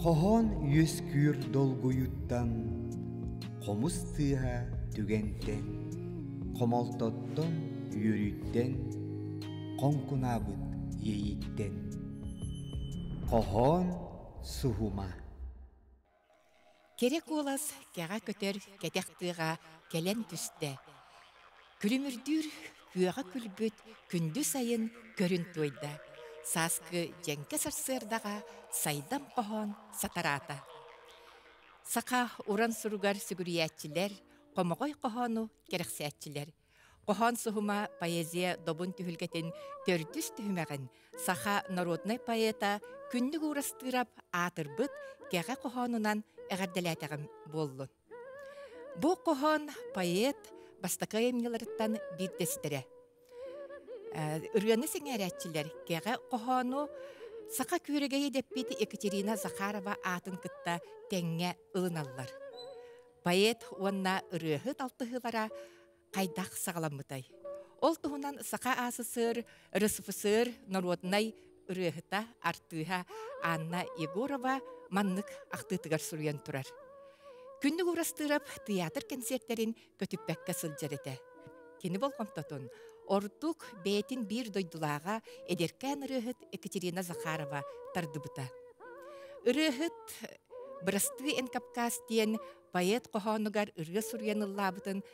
Хоһоон үөскүүр долгуйуттан, хомус тыаһа түгэнтэн, хомолтоттон, үөрүүттэн, хоҥкунаабыт иэйииттэн. Хоһоон суһума. Кэрэ куолас кэҕэ көтөр кэтэх тыаҕа кэлэн түстэ. Күлүмүрдүүр күөҕэ күлбүт күндү сайын көрүн туойда. Сааскы дьэҥкэ сарсыардаҕа сайдам хоһоон сатараата. Саха уран суругар сүгүрүйээччилэр, хомоҕой хоһоону кэрэхсээччилэр. Хоһоон суһума поэзия добун түһүлгэтин төрдүс түһүмэҕин саха народнай поэта Күннүк Уурастыырап аатырбыт кэҕэ хоһоонунан эҕэрдэлээтэҕим буоллун. Бу хоһоон поэт бастакы айымньыларыттан биирдэстэрэ. Ырыаны сэҥээрээччилэр кэҕэ хоһоону саха күөрэгэйэ дэппит Екатерина Захарова аатын кытта тэҥҥэ ылыналлар. Поэт уонна ырыаһыт алтыһыылара хайдах саҕаламмытай? Ол туһунан Саха АССР, РСФСР норуодунай ырыаһыта, артыыһа Анна Егорова маннык ахтыытыгар суруйан турар. Күннүк Уурастыырап тыйаатыр кэнсиэртэрин көтүппэккэ сылдьар этэ. Кини болҕомтотун ордук бэйэтин биир дойдулааҕа эдэркээн ырыаһыт Екатерина Захарова тардыбыта. Ырыаһыт «Бырастыы эн Кавказ» диэн поэт хоһоонугар ырыа суруйан ыллаабытын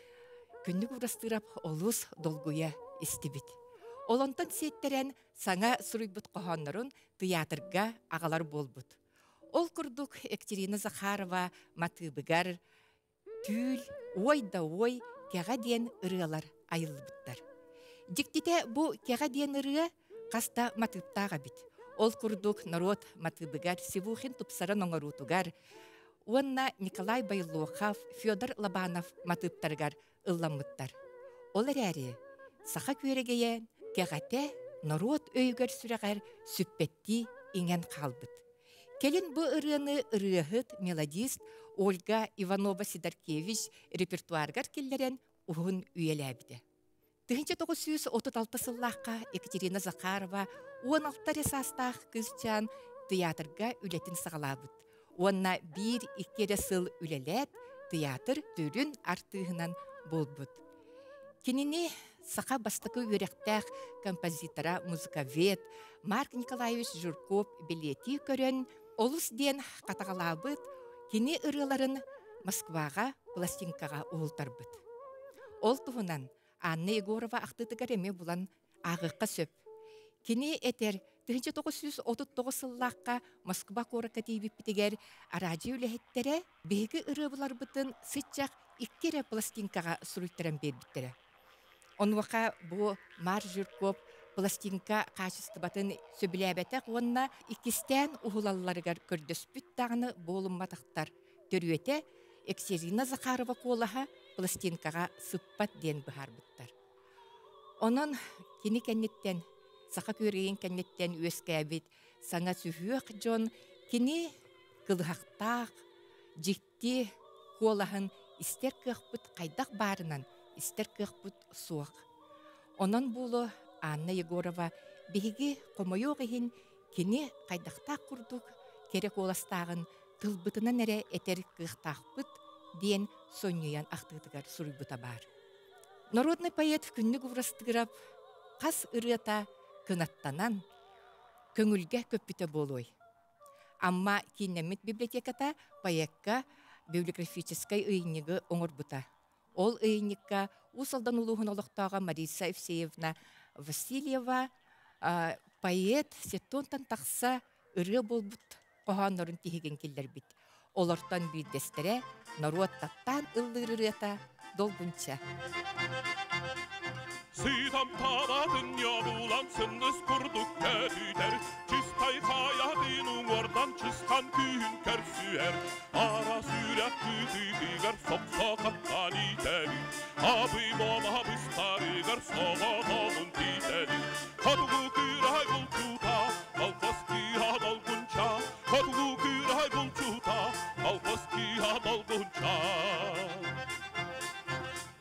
Күннүк Уурастыырап олус долгуйа истибит. Ол онтон сиэттэрэн саҥа суруйбут хоһооннорун тыйаатырга аҕалар буолбут. Ол курдук Екатерина Захарова матыыбыгар Түүл, уой да уой, кэҕэ диэн ырыалар айыллыбыттар. Дьиктитэ бу кэҕэ диэн ырыа хас да матыыптаах эбит. Ол курдук норуот матыыбыгар Сивухин тупсаран оҥоруутугар уонна Николай Бойлохов, Федор Лобанов матыыптарыгар ылламмыттар. Ол эрээри саха күөрэгэйэ кэҕэтэ норуот өйүгэр-сүрэҕэр сүппэттии иҥэн хаалбыт. Кэлин бу ырыаны ырыаһыт, мелодист Ольга Иванова-Сидоркевич репертуарыгар киллэрэн уһун үйэлээбитэ. 1936 сыллаахха Екатерина Захарова 16 эрэ саастаах кыысчаан тыйаатырга үлэтин саҕалаабыт уонна биир-икки эрэ сыл үлэлээт, тыйаатыр сүрүн артыыһынан буолбут. Кинини саха бастакы үөрэхтээх композитора, музыковед Марк Николаевич Жирков бэлиэтии көрөн, олус диэн хатаҕалаабыт кини ырыаларын Москваҕа пластинкаҕа уһултарбыт. Ол туһунан Анна Егорова ахтыытыгар эмиэ булан ааҕыахха сөп. Кини этэр, 1939 сыллаахха Москва куоракка тиийбиппитигэр араадьыйа үлэһиттэрэ биһиги ырыабыларбытын сыччах икки эрэ пластинкаҕа суруйтаран биэрбиттэрэ. Онуоха бу Марк Жирков пластинка хаачыстыбатын сөбүлээбэтэх уонна иккистээн уһулалларыгар көрдөспүт даҕаны буолумматахтар. Төрүөтэ Екатерина Захарова куолаһа пластинкаҕа сыппат диэн быһаарбыттар. Онон кини кэнниттэн, саха күөрэйин кэнниттэн үөскээбит саҥа сүһүөх дьон кини кылыһахтаах, дьикти куолаһын истэр кыахпыт хайдах баарынан истэр кыахпыт суох. Онон буолуо Анна Егорова биһиги хомойуох иһин кини хайдахтаах курдук кэрэ куоластааҕын тылбытынан эрэ этэр кыахтаахпыт диэн сонньуйан ахтыытыгар суруйбута баар. Народный поэт Күннүк Уурастыырап хас ырыата кынаттанан, көҥүлгэ көппүтэ буолуой? Амма кииннэммит библиотеката поэкка библиографическай ыйынньыгы оҥорбута. Ол ыйынньыкка Уус Алдан улууһун олохтооҕо Мариса Евсеевна Васильева поэт сеттонтан тахса ырыа буолбут хоһооннорун тиһигин киллэрбит. Олортон биирдэстэрэ норуот таптаан ыллыыр ырыата «Долгунча». Сыытам таабатын ньобулан сындыс курдук көтүтэр, Чистай хайатын уҥуордан чысхан күүһүн көрсүһэр, Ара сүрэх кытыытыгар сопсо хаптан итэбит, Абый мома быстарыгар соҕотоҕун тиитэбит. Хотугу кыырай булчута, колхоз кыыһа долгунча, Хотугу кыырай булчута, колхоз кыыһа долгунча.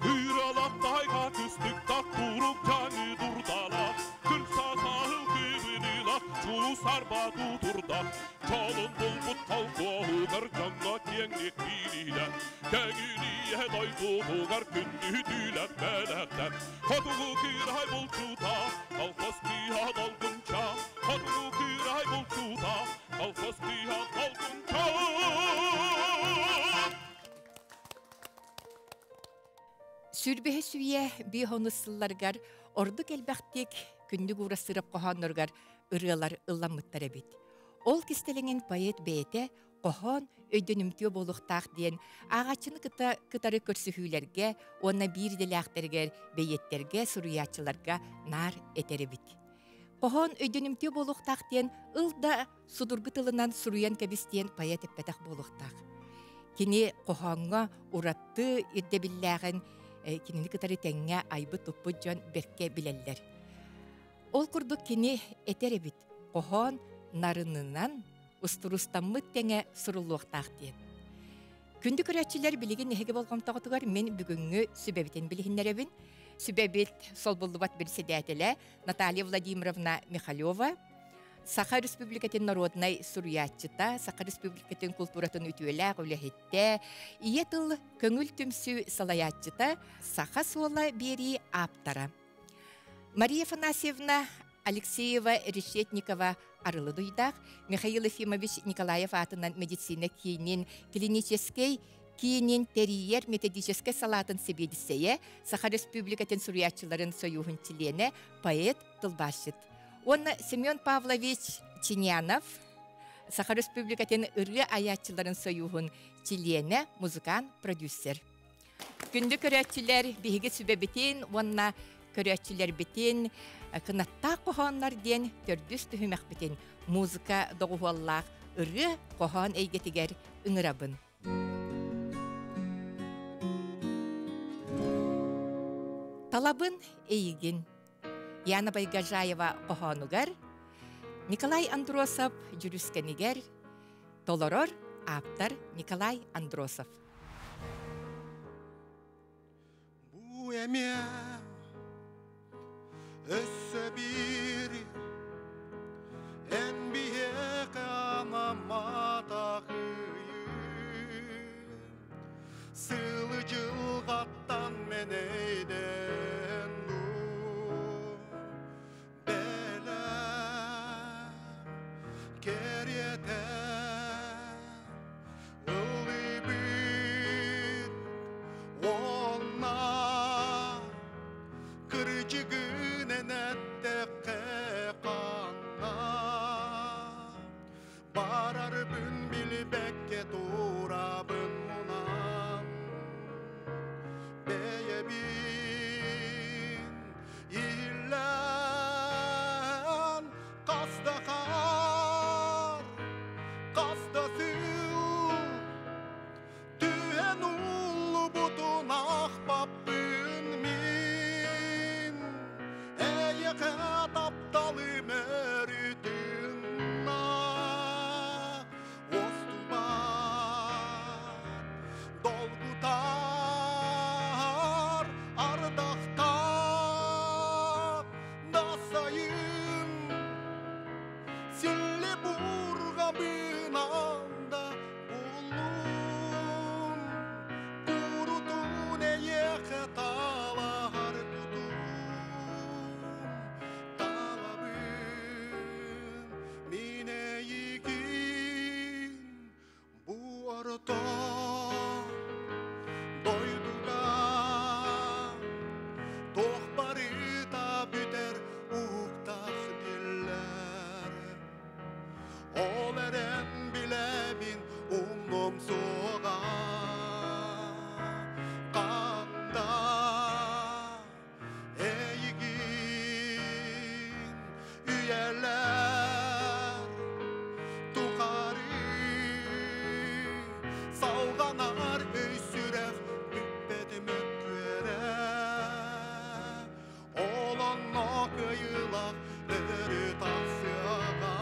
Кыыралах тайга кыстыктах курук дьаҥы дурдалах, Кырса саһыл кыбыныылах чуусарба тутурдах, Чолун булбут холкуос. кеңлик билиле Кеңүлие дойдутугар күндү түләп бәләктәп Хотугу кырай булчута, колхоз кыйа долгунча. Хотугу кырай булчута, колхоз кыйа долгунча. Сүрбеһи сүе бихону сылларгар ордук элбэхтик күндүг урасырып кохоонноргар ырыалар ылламмыттар эбит. Ол кистелеңин поэт бэйэтэ кохоон өйдөнүмтүө буолуохтаах диэн ааҕааччыны кытта кытары көрсүһүүлэргэ уонна биир идэлээхтэригэр бэйиэттергэ суруйааччыларга наар этэр эбит. Кохоон өйдөнүмтүө буолуохтаах диэн ыл да судургу тылынан суруйан кэбис диэн поэт эппэтэх буолуохтаах. Кини кохооҥҥо уратты ирдэбиллээҕин кинини кытары тэҥҥэ айбыт-туппут дьон бэркэ билэллэр. Ол курдук кини этэр эбит, хоһоон нарынынан устурустаммыт тэҥэ суруллуохтаах диэн. Күндү көрөөччүлэр, билигин эһиги болҕомтоҕутугар мин бүгүҥҥү сүбэбитин билиһиннэрэбин. Сүбэбит солбуллубат председателэ Наталья Владимировна Михалева, Саха Республикатын народнай суруйааччыта, Саха Республикатын култууратын үтүөлээх үлэһиттэ, Ийэ тыл көҥүл түмсүү салайааччыта, Саха суола биэрии ааптара. Мария Афанасьевна Алексеева Решетникова Арылы Дуйдаах, Михаил Ефимович Николаев аатынан медицина киинин клиническэй киинин тэрийэр методическай салаатын сэбиэдиссэйэ, Саха Республикатын суруйааччыларын сойууһун чилиэнэ, поэт, тылбаасчыт. Уонна Семен Павлович Чинянов, Саха Республикатын ырыа айааччыларын сойууһун чилиэнэ, музыкант, продюсер. Күндү көрөөччүлэр, биһиги сүбэбитин уонна көрөөччүлэрбитин кынаттаах хоһооннор диэн төрдүс түһүмэхпитин музыка доҕуһуоллаах ырыа хоһоон эйгэтигэр ыҥырабын. Талабын эйигин Яна Байгажаева хоһоонугар Николай Андросов дьүрүскэнигэр толорор ааптар Николай Андросов. Бу эмиэ өссө биир эн биһиэхэ анамматах ыйым сылы дьылҕаттан мэнэйдэн бэлэм кэриэтэ ыллыыбыт уонна кырдьыгынан эттэххэ ханна барарбын билбэккэ турабын мунан бэйэбин иһиллээн хас да хаар хас да сыл түһэн уллубутун ахпаппын мин эйиэхэ тапталым өрүтүнна уостубат долгутар ардахтаах да сайын силли бурҕабынан да буллун курутун эйиэхэ талаһар кутум талабын мин эйигин бу орто дойдуга туох барыта бүтэр уһуктаах дииллэр ол эрэн билэбин умнуом суоҕа ханда эйигин үйэлэр тухары салҕанар өй сүрэх бүппэт мөккүөрэ ол онно кыайыылаах өрүү тахсыаҕа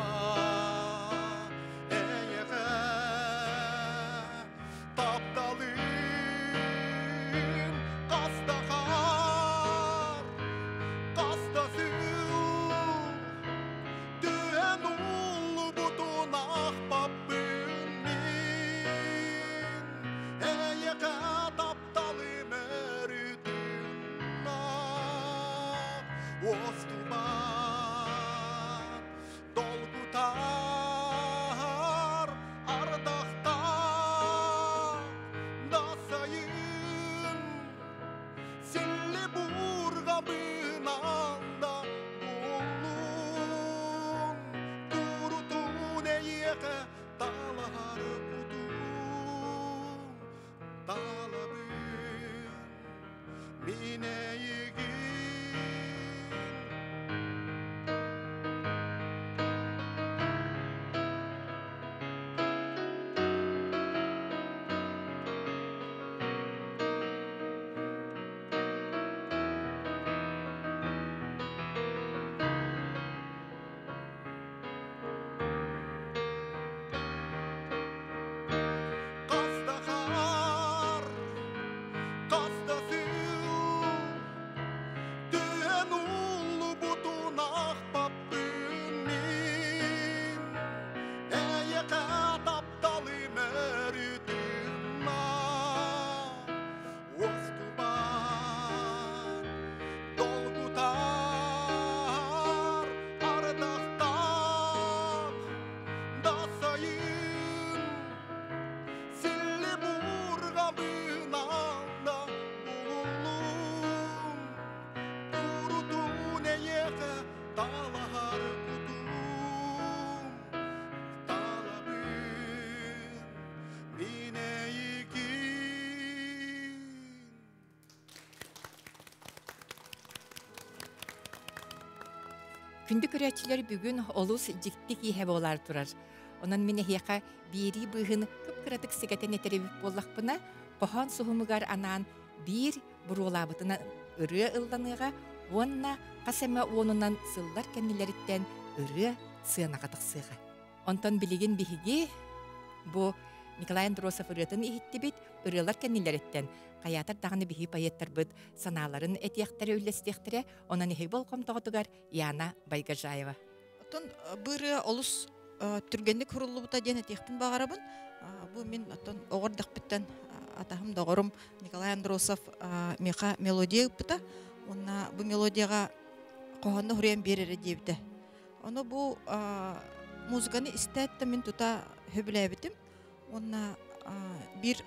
Уостубат долгутар ардахтаах да сайын Силли бурҕабынан да буоллун Курутун эйиэхэ талаһар кутум Талабын мин эйигин. Хас да хаар, хас да сыл Түһэн уллубутун ахпаппын мин Эйиэхэ тапталым өрүтүнна Уостубат долгутар ардахтаах да сайын Силли бурҕабынан да буоллун Курутун эйиэхэ талаһар кутум Талабын мин эйигин. Күндү көрөөччүлэр, бүгүн олус дьикти киэһэ буолар турар. Онон мин эһиэхэ биэрии быыһын кып-кыратык сэгэтэн этэрибит буоллахпына, хоһоон суһумугар анаан биир буруолаабытына ырыа ылланыаҕа уонна хас эмэ уонунан сыллар кэннилэриттэн ырыа сыанаҕа тахсыаҕа. Онтон билигин биһиги бу Николай Андросов ырыатын иһиттибит, ырыалар кэннилэриттэн хайаатар даҕаны биһи поэттарбыт санааларын этиэхтэрэ, үллэстиэхтэрэ, онон эһиги болҕомтоҕутугар Яна Байгажаева. Оттон бу ырыа олус түргэнник суруллубута диэн этиэхпин баҕарабын. Бу мин оттон оҕо эрдэхпиттэн атаһым доҕорум Николай Андросов миэхэ мелодия ыыппыта. Уонна бу мелодияҕа хоһоонно суруйан биэр эрэ диэбитэ. Ону бу музыканы истээт да мин тута сөбүлээбитим. Уонна биир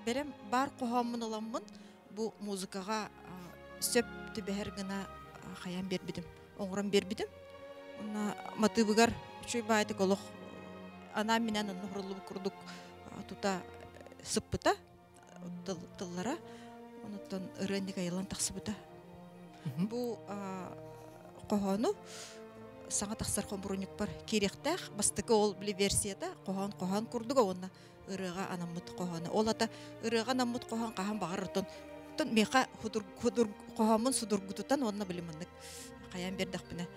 бэлэм баар хоһооммун ыламмын бу музыкаҕа сөп түбэһэр гына хайаан биэрбитим, оҥорон биэрбитим. Уонна матыыбыгар үчүгэй баайдык олох анаан минээн онно суруллубут курдук тута сыппыта тыллара. Онуттан ырыа айыллан тахсыбыта. Бу хоһоону саҥа тахсар хомуурунньукпар киириэхтээх. Бастакы ол били версията хоһоон хоһоон курдуга уонна ырыаҕа анаммыт хоһоону. Ол ата ырыаҕа анаммыт хоһоон хаһан баҕарар оттон оттон миэхэ худур хоһооммун судургутутан уонна били маннык хайаан биэрдэхпинэ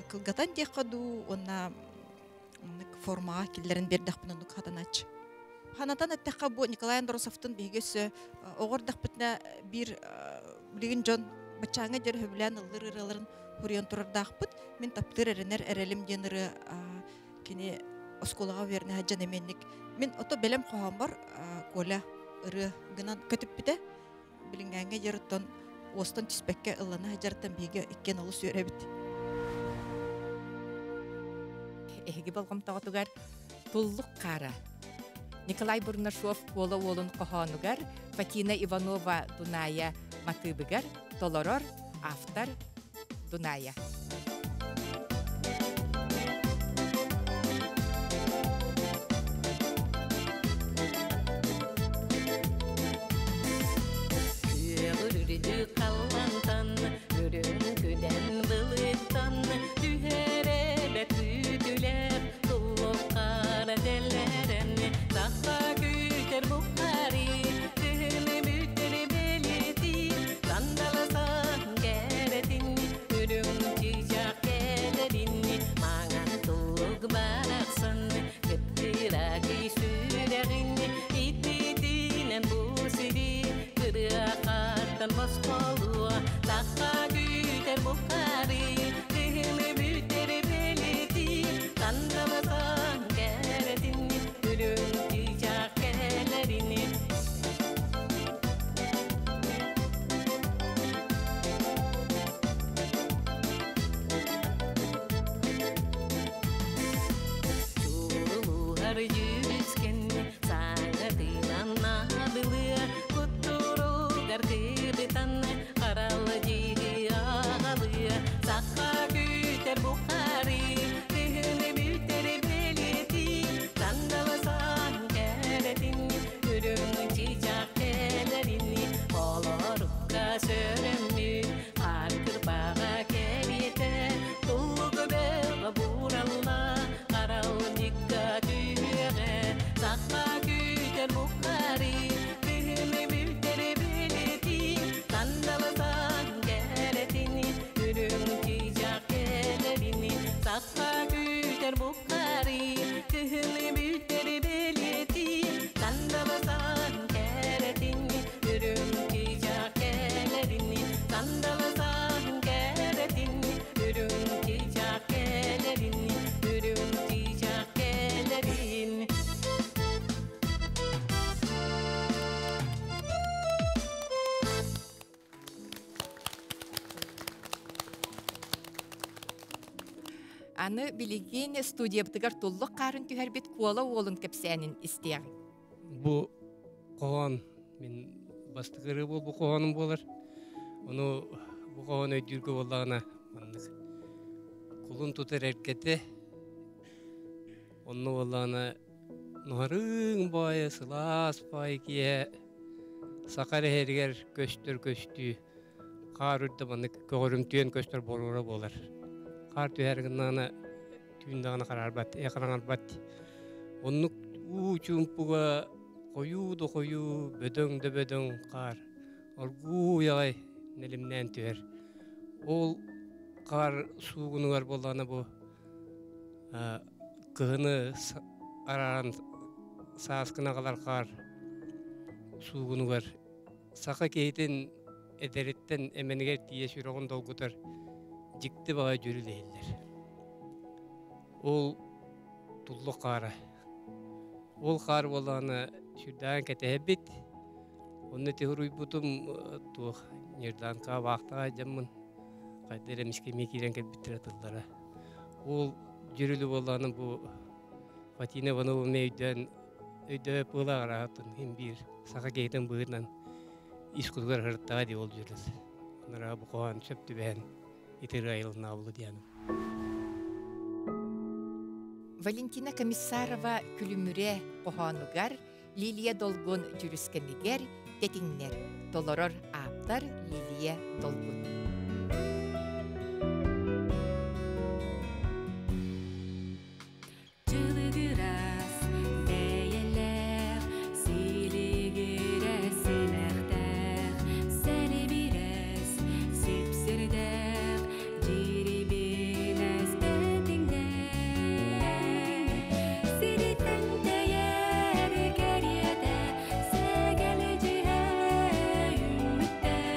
кылгатан диэххэ дуу уонна маннык формаҕа киллэрэн биэрдэхпинэ оннук хатанааччы. Ханатан эттэххэ бу Николай Андросовтун биһиги өссө оҕо эрдэхпитинэ биир билигин дьон баччааҥҥа диэри сөбүлээн ыллыыр ырыаларын суруйан турардаахпыт. Мин таптыыр эрэнэр эрэлим диэн ырыа кини оскуолаҕа үөрэнэ сылдьан эмиэнник мин ото бэлэм хоһооммор Коля ырыа гынан көтүппүтэ. Билиҥҥээҥҥэ диэри оттон уостан түспэккэ ыллана сылдьарыттан биһиги иккиэн олус үөрэбит. Эһиги болҕомтоҕутугар Туллук хаара. Николай Бурнашов Куола уолун хоһоонугар Фатина Иванова Дуная матыыбыгар толорор автор Дуная. Күөҕүрдү халлантан, үрүҥ күдэн былыттан, түһэрэ күүтүлэр, туллук хаара тэллэрэн, сахха күүтэр бухари, кыһыны бүтэр бэлиэтии, сандаласан кэрэтин, үрүҥ чыычаах кэлэрин, маҥан туллук барахсан, кыптыырагый сүрэҕин, ититинэн бу сири, кырыа хаартан босхолуо, сахха күүтэр бухари, кыһыны бүтэр бэлиэтии, сандаласан кэрэтин, үрүҥ чыычаах кэлэрин. Туллугар дьүрүскэн саҥатынан наадылыа, Куттуругар кыбытан харалдьыгы аҕалыа. Саха күүтэр бухары, кыһыны бүтэр бэлиэтин, Сандала саҥ кэрэтин, үрүҥ чыычаах кэлэрин, Олорукка сөрөммүт хаар кырбаҕа кэриэтэ, Туллук бөҕө бууралла, харалдьыкка түһүөҕэ. Саха күүтэр бухары, кыһыны бүтэр бэлиэтин, Сандала саҥ кэрэтин, үрүҥ чыычаах кэлэрин. Саха күүтэр бухары, кыһыны бүтэр бэлиэтин, Сандала саҥ кэрэтин, үрүҥ чыычаах кэлэрин. Сандала саҥ кэрэтин, үрүҥ чыычаах кэлэрин, үрүҥ чыычаах кэлэрин. Аны билигин студиябытыгар туллук хаарын түһэрбит Куола уолун кэпсээнин истиэҕиҥ. Бу хоһоон мин бастакы ырыа буолбут хоһоонум буолар. Ону бу хоһоон өйдүүргэ буоллаҕына маннык. Кулун тутар эргэтэ, онно буоллаҕына нуһарыҥ баайа, сылаас баай киэһэ саха эрэһэригэр көстөр көстүү хаар үрдэ маннык көҕөрүмтүйэн көстөр боруора буолар. Хаар түһэр гыннаҕына түүн даҕаны хараарбат, хараҥарбат. Оннук уу чуумпуга хойуу да хойуу, бөдөҥ да бөдөҥ хаар оргууй аҕай нэлимнээн түһэр. Ол хаар суугунугар буоллаҕына бу кыһыны арааран сааскыны аҕалар хаар суугунугар саха киһитин эдэриттэн эмэнигэр тиийэ сүрэҕин долгутар дьикти баҕайы дьүрүл иһиллэр. Ол туллук хаара. Ол хаар буоллаҕына сүрдээҕин кэтэһэбит. Онно ити суруйбутум туох Нежданкаҕа баахтаҕа дьаммын хайда эрэ эмискэ эмиэ киирэн кэлбиттэрэ тыллара. Ол дьүрүлү буоллаҕына бу Фатина Иванова өйдөөн өйдөөп буолаҕар аатын иһин биир саха киһитин быһыытынан ис кутугар сырыттаҕа дии ол дьүрүл. Оннура бу хоһоон сөп түбэһэн ити ырыа айылыннаабылы диэным. Валентина Комиссарова Күлүмүрэ хоһоонугар Лилия Долгун дьүрүскэнигэр тэтиҥнэр толорор ааптар Лилия Долгун. Чылыгырас бэйэлээх, силигирэс симэхтээх, сэлибирэс сипсирдээх, дьирибинэс тэтиҥнээх. Сириттэн тэйэр кэриэтэ, сэгэлдьиһэ үүммүттэр.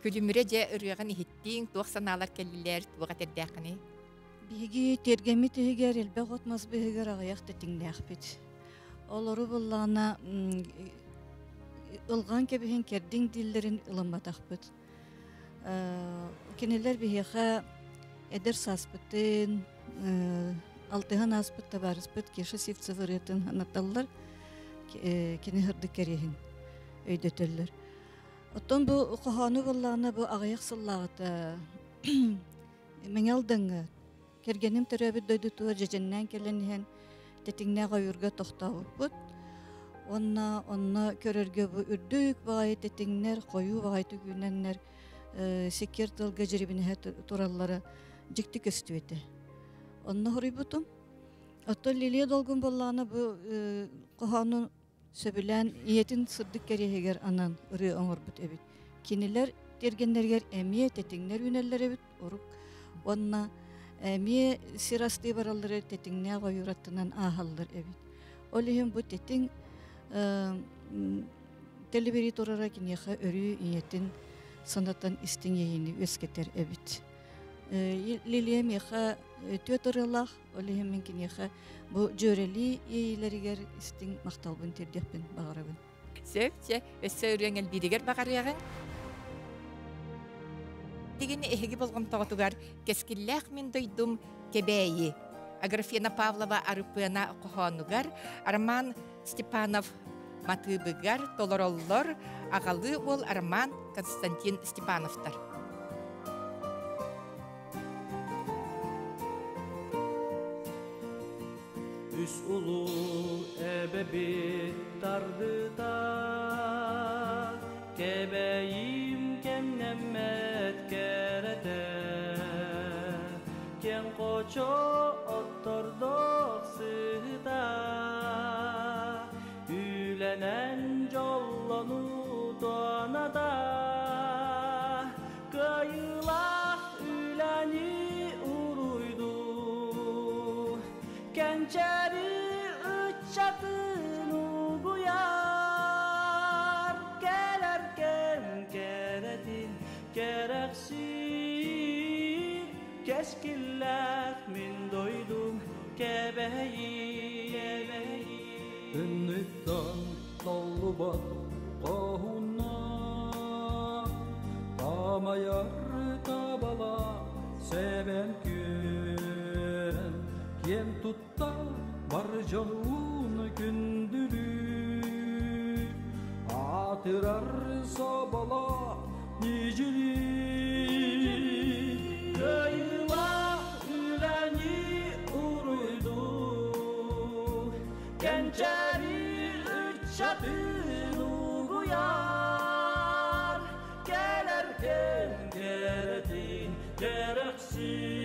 Күлүмүрэ дьэ ырыаҕын иһиттиҥ, туох санаалар кэллилэр, туох этэрдээххиний? Биһиги тиэргэммит иһигэр элбэх от мас быыһыгар аҕыйах тэтиҥнээхпит. Олору буллаҕына ылҕаан кэбиһин кэрдиҥ дииллэрин ылымматахпыт. Кинилэр биһиэхэ эдэр сааспытын, алтыһан ааспыт табаарыспыт Кеша Сивцев ырыатын анаталлар, кини сырдык кэриэһин өйдөтөллөр. Оттон бу хоһоону буоллаҕына бу аҕыйах сыллааҕыта Мэҥэ Алдаҥҥа кэргэним төрөөбүт дойдутугар дьэдьэннээн кэлэн иһэн тэтиҥнээх ойуурга тохтообуппут. Уонна онно көрөргө бу үрдүк баҕайы тэтиҥнэр, хойуу баҕайы түгүүнэннэр сиккиэр тылга дьирибинэһэ тураллара дьикти көстүү этэ. Онно хоруйбутум. Оттон Лилия Долгун буоллаҕына бу хоһоону сөбүлээн ийэтин сырдык кэриэһигэр анаан ырыа оҥорбут эбит. Кинилэр тиэргэннэригэр эмиэ тэтиҥнэр үүнэллэр эбит урук уонна эмиэ сир астыы бараллары тэтиҥнээх ойуур аттынан ааһаллар эбит. Ол иһин бу тэтиҥ тэлибирии турара киниэхэ өрүү ийэтин санатан истиҥ иэйиини үөскэтэр эбит. Лилия миэхэ түөрт ырыалаах, ол иһин мин киниэхэ бу дьүөрэлии иэйиилэригэр истиҥ махталбын тиэрдиэхпин баҕарабын. Сөп, чэ, өссө ырыаҥ элбииригэр баҕарыаҕыҥ. Тигини эһиги болҕомтоҕутугар кэскиллээх мин дойдум Кэбээйи Аграфена Павлова Арыпыана хоһоонугар Роман Степанов матыыбыгар толороллор аҕалыы уол Роман Константин Степановтар. Үс улуу эбэбит тардыта Кэбэйим кэмнэммэт кэрэтэ Киэҥ хочо оттордох сыта Үлэнэн дьоллонуу туоната Кыайыылаах үлэни уруйдуу Кэнчээри ыччатын угуйар Кэлэр кэм кэрэтин кэрэхсиир Кэскиллээх мин дойдум Кэбэйии Инниттэн толлубат хоһуна Тамайар табала сэбэн күөн Киэн тутта бар дьонун күндүлүү Аатырар соболоох ньидьилии Кыайыылаах үлэни уруйдуу Кэнчээри ыччатын угуйар Кэлэр кэм кэрэтин кэрэхсиир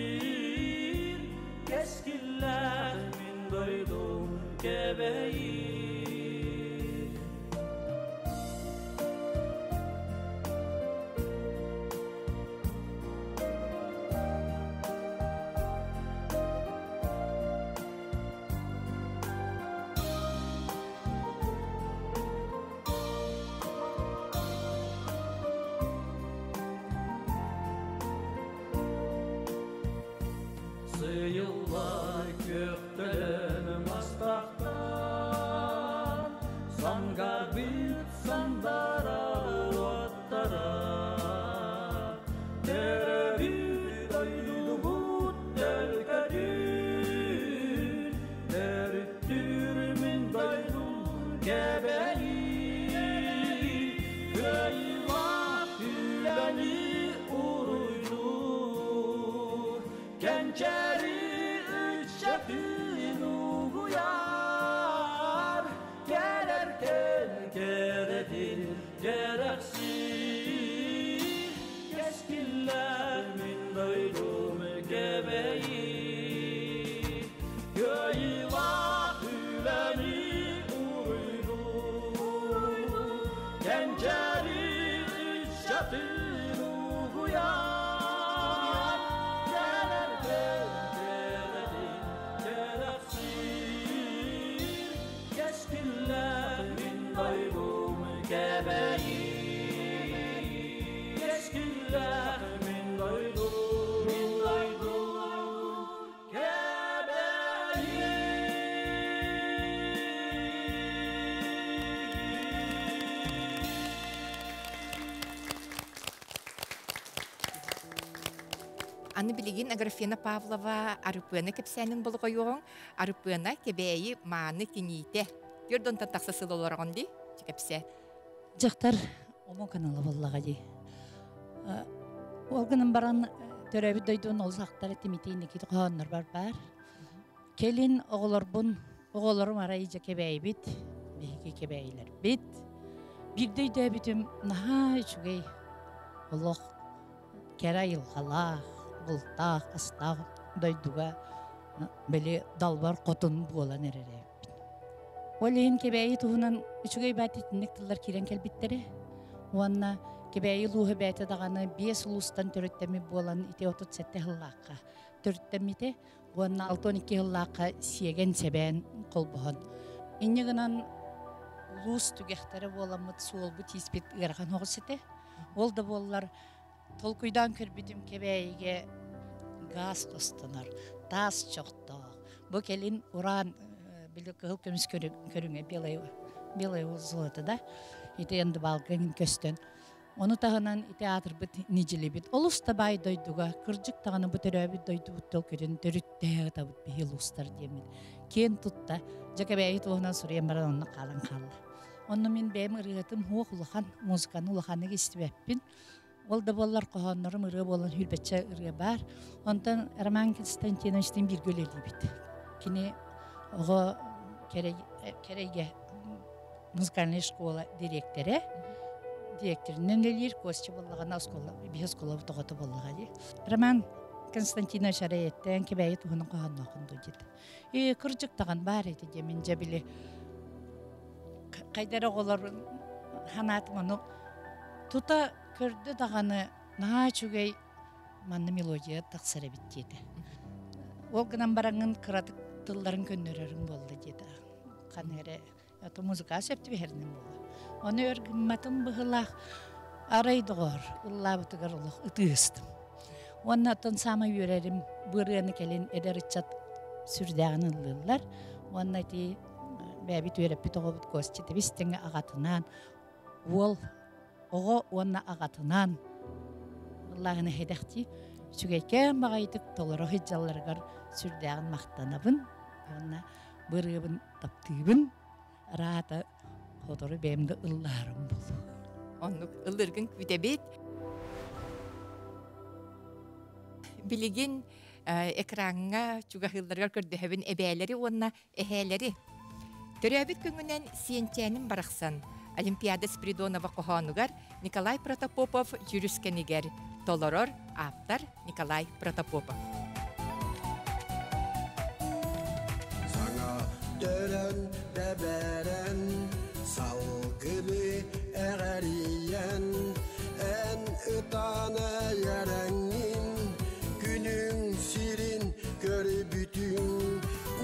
Кэскиллээх мин дойдум Кэбэйии Сыйыллар көктөлөн мастахтар, Сангарбыт сандарар оттара. Төрөбүт дойдубут төлкөтүн, Төрүттүүр мин дойдум Кэбэйии. Кыайыылаах үлэни уруйдуур, Кэнчээри ыччатын угуйар, Кэлэр кэм кэрэтин кэрэхсиир, Кэскиллээх мин дойдум Кэбэйии. Кыайыылаах үлэни уруйдуур, Кэнчээри ыччатын угуйар, Кэлэр кэм кэрэтин кэрэхсиир, Кэскиллээх мин дойдум Кэбэйии. Кэскиллээх Аны билигин Аграфена Павлова Арыпыана кэпсээнин болҕойуоҕуҥ. Арыпыана Кэбээйи мааны киниитэ. Түөрт тахса сыл олороҕун дии, кэпсээ. Дьахтар омук анала буоллаҕа дии. Ол гынан баран төрөөбүт дойдубун олус ахтар этим ити хоһооннор бар бар. Келин оҕолорбун, оҕолорум арай дьэ кэбээйбит, биһиги кэбээйилэрбит. Биирдэ өйдөөбүтүм наһаа үчүгэй олох кэрэ айылҕалаах, бултаах, астаах дойдуга били далбар хотун буолан эрэр эбиппин. Ол иһин Кэбээйи туһунан үчүгэй баат итинник тыллар киирэн кэлбиттэрэ. Уонна Кэбээйи улууһа бэйэтэ даҕаны биэс улуустан төрүттэммит буолан ити 37 сыллаахха төрүттэммитэ уонна 62 сыллаахха сиэгэн сэбээн холбоһон. Инньэ гынан улуус түгэхтэрэ буоламмыт суолбут тииспит ыарахан оҕус этэ. Ол да буоллар толкуйдаан көрбүтүм Кэбээйигэ газ хостонор, таас чохтоох. Бу кэлин уран били кыһыл көмүс көрүҥэ белое золото да ити эндыбалгын көстөн. Ону таһынан ити аатырбыт нидьилибит. Олус да баай дойдуга, кырдьык даҕаны бу төрөөбүт дойдубут төлкөтүн төрүттээх ытабыт биһи улуустар диэммит. Киэн тутта, дьэ Кэбээйи туһунан суруйан баран онно хаалан хаалла. Онно мин бэйэм ырыатым хуох улахан, музыканы улаханнык истибэппин. Ол да буоллар хоһооннорум ырыа буолан хүрбэччэ ырыа баар. Онтон Роман Константиновичтыын бииргэ үлэлиибит. Кини оҕо кэрэйгэ музыкальная школа дириэктэрэ. Директорынан үлэлиир, Костя буоллаҕына оскуола, биһи оскуолабыт оҕото буоллаҕа дии. Роман Константинович арайеттен Кэбээйи туһунан хоһоонноохун дуу диэтэ. Ээ, кырдьык даҕан баар этэ диэ, мин дьэ били хайдара оҕолор ханаатым ону тута көрдө даҕаны наһаа үчүгэй манна мелодия тахсар эбит диэтэ. Ол гынан бараҥҥын кыратык тылларын көннөрөрүҥ буолла диэтэ. Ханна эрэ ото музыка сөп түбэһэринэн буолла. Ону өр гымматым быһылаах арай доҕоор ыллаабытыгар олох ытыыстым. Уонна оттон саамай үөрэрим бу ырыаны кэлин эдэр ыччат сүрдээҕин ыллыыллар. Уонна ити бэйэбит үөрэппит оҕобут Костя тэбис тэҥэ аҕатынаан уол оҕо уонна аҕатынаан ыллааһына эһэдэхтии үчүгэйкээн баҕайытык толоро сылдьалларыгар сүрдээҕин махтанабын уонна бу ырыабын таптыыбын араата сотору бэйэм да ыллаарым буолуо. Оннук ыллыыргын күүтэбит. Билигин экраҥҥа чугаһыылларыгар көрдөһөбүн эбээлэри уонна эһээлэри. Төрөөбүт күҥүнэн Сиэнчээним барахсан Олимпиада Спиридонова хоһоонугар Николай Протопопов дьүрүскэнигэр толорор ааптар Николай Протопопов. Саҥа төрөн бэбэрэн, салгыны эҕэрийэн, эн ытаан эйэрэҥҥин, күнүҥ сирин көрбүтүҥ,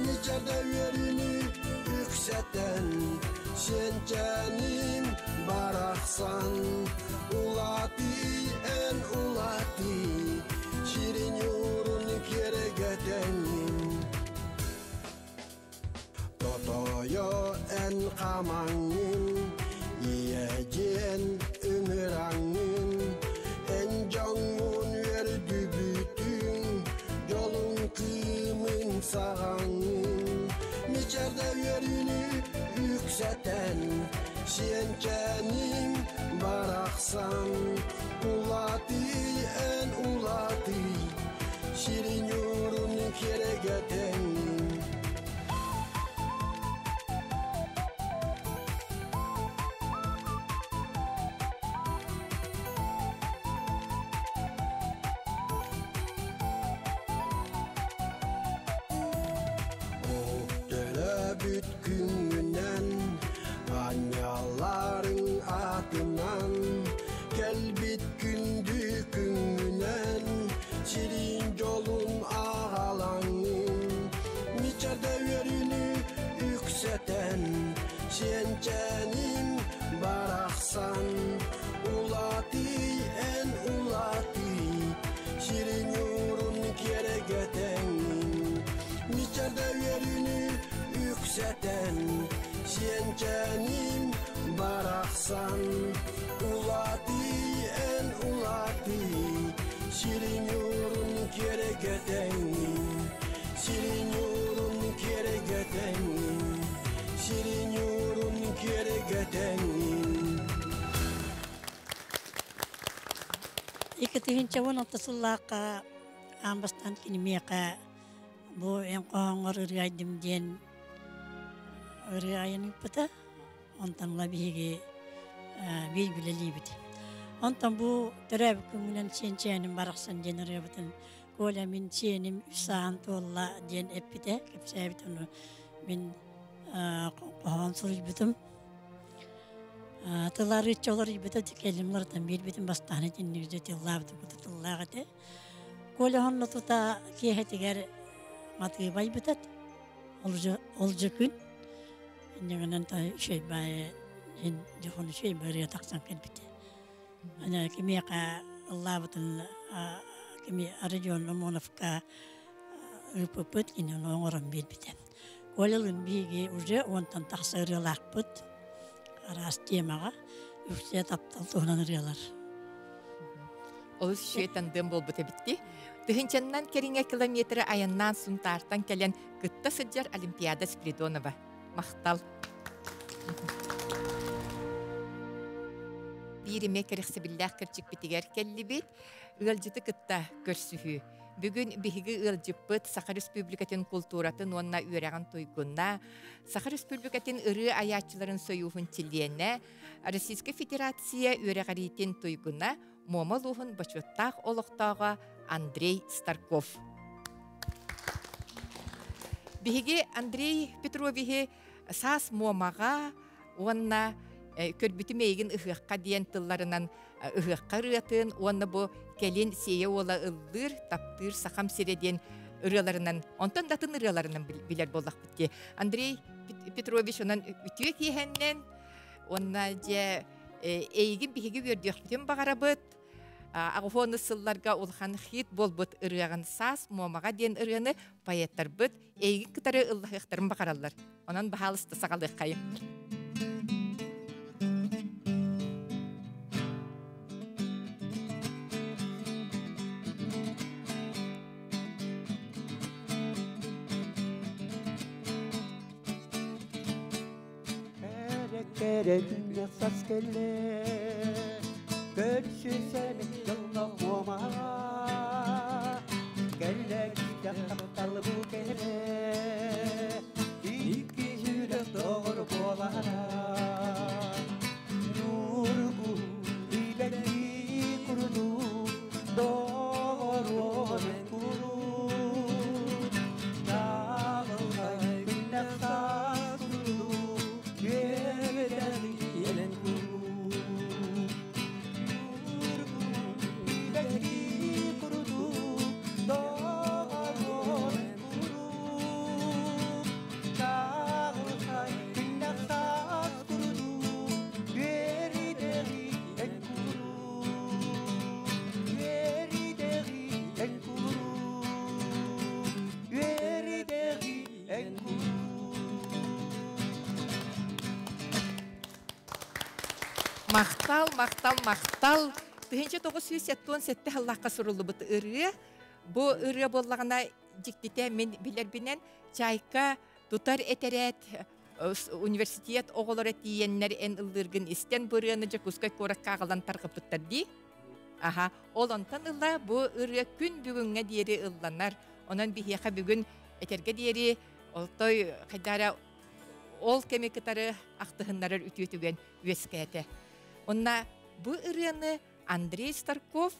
ничэрдэ үөрүүнү үксэтэн, сиэнчээним барахсан, улаатыы эн улаатыы, сирин юрун киэргэтэҥҥин. Тотойо эн хамаҥҥын, ийэ-дьиэн ыҥыраҥҥын, эн дьоҥҥун үөрдүбүтүҥ, дьолуҥ кыымын саҕаҥҥын, мичэрдэ үөрүүнү үксэтэн, сиэнчээним барахсан, улаатыы эн улаатыы, сирин юрун киэргэтэҥҥин. Төрөөбүт күҥҥүнэн, аанньалларыҥ аатынан, кэлбит күндү күҥҥүнэн, сирин дьолун аҕалаҥҥын, мичэрдэ үөрүүнү үксэтэн, сиэнчээним барахсан, улаатыы эн улаатыы, сирин юрун киэргэтэҥҥин, мичэрдэ үөрүүнү үксэтэн, сиэнчээним барахсан, улаатыы эн 2016 сыллаахха аан бастаан кини миэхэ бу эн хоһооҥҥор ырыа айдым диэн ырыа айан ыыппыта. Онтон ыла биһиги биир үлэлиибит. Онтон бу төрөөбүт күҥҥүнэн сиэн барахсан диэн ырыабытын Коля мин сиэним үс сааһын туолла диэн эппитэ, кэпсээбит ону мин хоһоон суруйбутум. Тыл арыычча олоруйбута кэлимлартан биэрбитим бастаан итинник дьэ тыллаабытым кута тыллаах этэ. Коля онно тута киэһэтигэр матыыбайбытат. Ол же күн иннигинэн та үчүгэй баайы иһин дьоһун үчүгэй бырыа тахсан кэлбитэ. Аны кимиэхэ ыллаабытын кими Родион Омоновка ыыппыппыт, кини ону оҥорон биэрбитэ. Колялыын биһиги уже уонтан тахса ырыалаахпыт араас темаҕа үксэ таптал туһунан ырыалар. Олус үчүгэй тандем буолбут эбитти. Тыһынчаннан кэриҥэ километры айаннаан Сунтаартан кэлэн кытта сылдьар Олимпиада Спиридонова. Махтал. Биир эмиэ кэрэхсэбиллээх кэрчикпитигэр кэллибит. Ыалдьыты кытта көрсүһүү. Бүгүн биһиги ыалдьыппыт Саха Республикатын култууратын уонна үөрэҕин туйгуна, Саха Республикатын ырыа айааччыларын сойууһун чилиэнэ, Российскай Федерация үөрэҕириитин туйгуна, Муома улууһун бочуоттаах олохтооҕо Андрей Старков. Биһиги Андрей Петровиһы саас Муомаҕа уонна көрбүтүм эйигин ыһыахха диэн тылларынан ыһыахха ырыатын уонна бу кэлин Сиэйэ уола ыллыыр, таптыыр Сахам сирэ диэн ырыаларынан, онтон да атын ырыаларынан билэр буоллахпыт дии. Андрей Петрович онон үтүө киэһэннэн уонна дьэ эйигин биһиги үөрдүөхпүтүн баҕарабыт. Аҕыһуону сылларга улахан хит буолбут ырыаҕын Саас Муомаҕа диэн ырыаны поэттарбыт эйигин кытары ыллаһыахтарын баҕараллар. Онон баһаалыста саҕалыаххайым. Кэрэ күннэх сас кэллэ, көрсүсэн дьоллоох муомаҕа. Кэллэ күүтэх таптал бу кэлэ, икки сүрэх доҕор буолара. Ньургу билэкки курдук доҕоруон куруук, Чаҕылхай күннэх саас курдук үөрэҕиэнэн куруук. Ньургу курдук доҕоруон куруук, Чаҕылхай күннэх саас курдук үөрэҕиэнэн куруук, үөрэҕиэнэн куруук, үөрэҕиэнэн Махтал, махтал, махтал. 1977 сыллаахха суруллубут ырыа. Бу ырыа буоллаҕына дьиктитэ мин билэрбинэн Чайка тутар этэрээт университет оҕолоро тиийэннэр эн ыллыыргын истэн бу ырыаны Дьокуускай куоракка аҕалан тарҕаппыттар дии. Аха, ол онтон ыла бу ырыа күн бүгүҥҥэ диэри ылланар. Онон биһиэхэ бүгүн этэргэ диэри олтой хайдара ол кэми кытары ахтыһыннарар үтүө түгэн үөскээтэ. Онна бу ырыаны Андрей Старков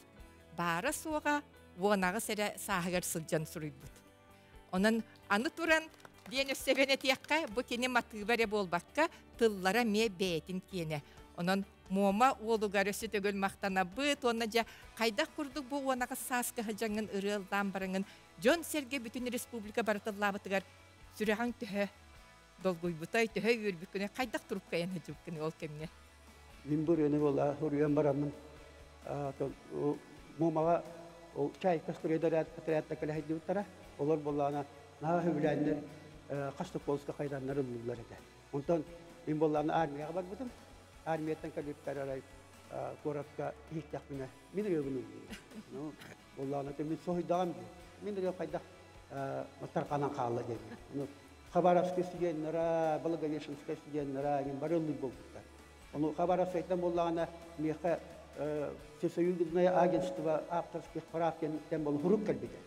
баара-суоҕа уонаҕыс эрэ сааһыгар сылдьан суруйбут. Онон аны туран диэн өссө эбэн этиэххэ, бу кини матыыба эрэ буолбакка, тыллара эмиэ бэйэтин киэнэ. Онон Муома уолугар өссө төгүл махтанабыт уонна дьэ хайдах курдук бу уонаҕыс сааска сылдьаҥҥын ырыаллаан бараҥын дьон-сэргэ бүтүн республика барытыллаабытыгар сүрэҕиҥ төһө долгуйбутай, төһө үөрбүккүнүй, хайдах туруккайан сылдьыбыккыный ол кэмҥэ? Мин бу ырыаны буола суруйан бараммын Муомаҕа ол Чайка отрядта кэлэ сылдьыбыттара. Олор буоллаҕына наһаа сөбүлээннэр хас да полска хайраннар ыллыыллар этэ. Онтон мин буоллаҕына армияҕа барбытым. Армияттан кэлбиппэр арай куоракка иһиттэхпинэ мин ырыабын ыллыыбын. Ну, буоллаҕына мин соһуйдаҕым дии. Мин ырыам хайдах тарҕанан хаалла диэн. Ну, Хабаровскай студеннара, Благовещенскай студеннара, бары ыллыыр буолбуттар. Ону Хабаровскайтан буоллаҕына миэхэ Всесоюзное агентство авторских прав диэн бол хурук кэлбитэ.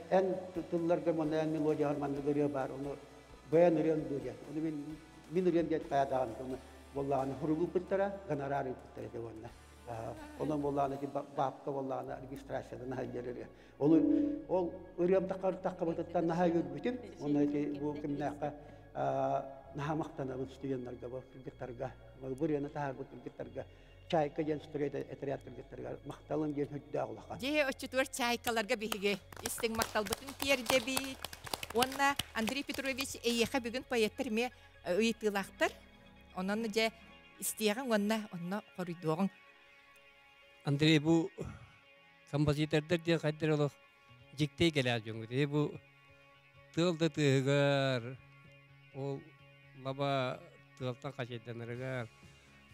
Эн тылларга манна эн мелодияҕар маннык ырыа баар, ону бэйэн ырыаҥ дуу диэн. Ону мин мин ырыам диэн хайадаҕын ону буоллаҕына хуругу ыппыттара, гонорар ыыппыттара этэ уонна. Онон буоллаҕына ити баапка буоллаҕына регистрациядан аһыллар ырыа. Ол ол ырыам таххар таххабытыттан наһаа үөрбүтүм. Онно ити бу кимнээххэ наһаа махтанабын студеннарга, бу кыргыттарга, бу ырыаны таһаарбыт кыргыттарга Чайка диэн стройда отряд кыргыттарыгар махталым диэн үрдээх улахан. Дьэ, оччотугар чайкаларга биһиги истиҥ махталбытын тиэрдэбит. Уонна Андрей Петрович эйиэхэ бүгүн поэттар эмиэ ыйытыылаахтар. Онон дьэ истиэҕиҥ уонна онно хоруйдуоҕуҥ. Андрей бу композитордар диэн хайдах олох дьиктэй кэлээх дьоҥҥут. Бу тыал да тыаһыгар, ол лаба тыалтан хачайданарыгар,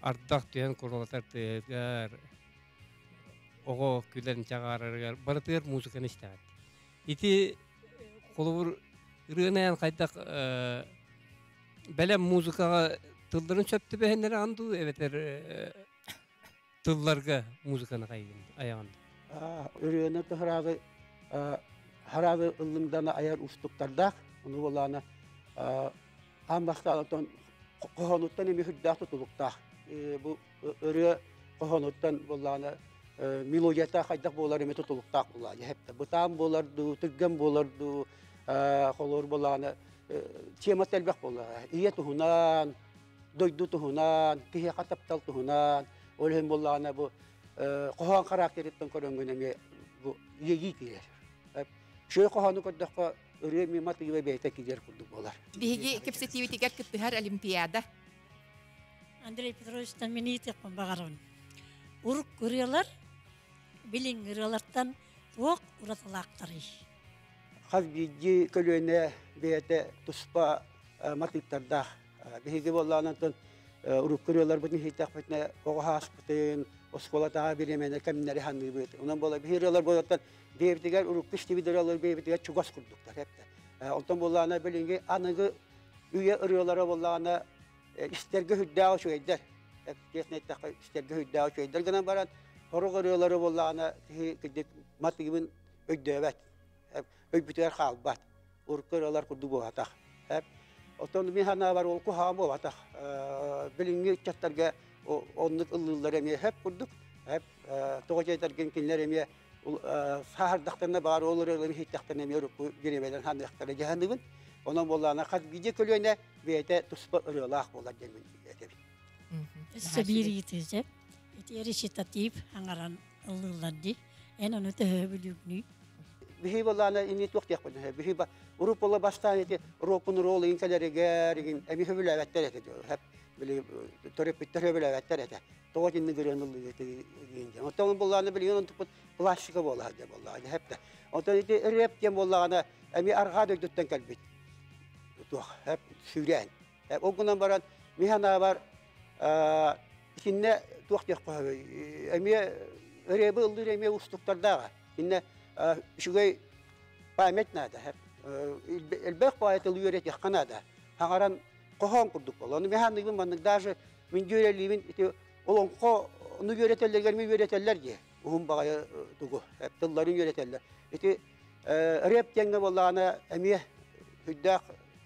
ардах түһэн курулатар тыаһыгар, оҕо күлэн чаҕаарарыгар барытыгар музыканы истэҕит. Ити холобур ырыаны хайдах бэлэм музыкаҕа тылларын сөп түбэһиннэрэ дуу эбэтэр тылларга музыканы айаҕын? Ырыаны тыһыраады хараады ыллыҥдана айар устуктардаах, ону буолаана аан бастаан хоһоонуттан эмиэ үрдээх тутулуктаах. Бу ырыа хоһоонуттан буоллаҕына мелодията хайдах буолар эмиэ тутулуктаах буоллаҕа. Бытаан буолар дуу, түргэн буолар дуу, холуур буоллаҕына темата элбэх буоллаҕа. Ийэ туһунан, дойду туһунан, киһиэхэ таптал туһунан, ол иһин буоллаҕына бу хоһоон характерыттан көрөнгүн эмиэ бу иэйии киирэр. Үчүгэй хоһоону көрдөххө ырыа мимо тыыла бэйэтэ киирэр курдук буолар. Биһиги кэпсэтиибитигэр кыттыһар Олимпиада. Андрей Петровичтан мин ыйытыахпын баҕарабын. Урук ырыалар билиҥҥи ырыалартан туох уратылаахтарый? Хас биирдии көлүөнэ бэйэтэ туспа матыыптардаах. Биһиги буоллаҕына урукку ырыаларбытын иһиттэхпитинэ оҕо ааспытын, оскуолатааҕы бириэмэни кэмнэри саныыбыт. Онон буола биһи ырыалар буолаттан бэйэбитигэр урукку истибит ырыалар бэйэбитигэр чугас курдуктар эптэ. Онтон буоллаҕына билиҥҥи аныгы үйэ ырыалара буоллаҕына истэргэ сүрдээх үчүгэйдэр. Честно эттэххэ истэргэ сүрдээх үчүгэйдэр гынан баран сорох ырыалары буоллаҕына киһи кырдьык матыыбын өйдөөбөт. Өйбүтүгэр хаалбат. Урукку ырыалар курдук буолбатах. Оттон мин санаабар ол куһаҕан буолбатах. Билиҥҥи ыччаттарга оннук ыллыыллар эмиэ сөп курдук. Тоҕо дьиэтэргин кинилэр эмиэ сааһырдахтарына баар ол ырыаларын иһиттэхтэринэ эмиэ урукку бириэмэлэрин саныахтара дьаһаныбын. Онон буоллаҕына хас биирдии көлүөнэ бэйэтэ туспа ырыалаах буолар диэн мин этэбин. Өссө биир ыйытыы Ити речитатив аҥаран ыллыыллар дии. Эн ону төһө бүлүүгүнүй? Биһи буоллаҕына ини туох диэхпин биһи урут буола бастаан ити рок-н-ролл иҥ кэлэригэр игин эми сөбүлээбэттэр этэ диyor. Били төрөппүттэр сөбүлээбэттэр этэ. Тоҕо итинник ырыаны ыллыыр диэн. Оттон буоллаҕына билигин онтукпут пластика буола сылдьар буоллаҕына хэп Онтон ити рэп диэн буоллаҕына эми арҕаа дойдуттан кэлбит туох хэп сүүрээн. Ол гынан баран мин санаабар итиннэ туох диэх эмиэ рэби ыллыыр эмиэ уустуктардааҕа. Иннэ үчүгэй память наада. Элбэх поэт ылыы үөрэтиэххэ наада. Хаҥаран хоһоон курдук буолла. Ону мин маннык даже мин дьүөрэлиибин ити олоҥхо ону үөрэтэллэригэр ми үөрэтэллэр дии. Уһун баҕайы тугу тылларын үөрэтэллэр. Ити рэп диэҥҥэ буоллаҕына эмиэ сүрдээх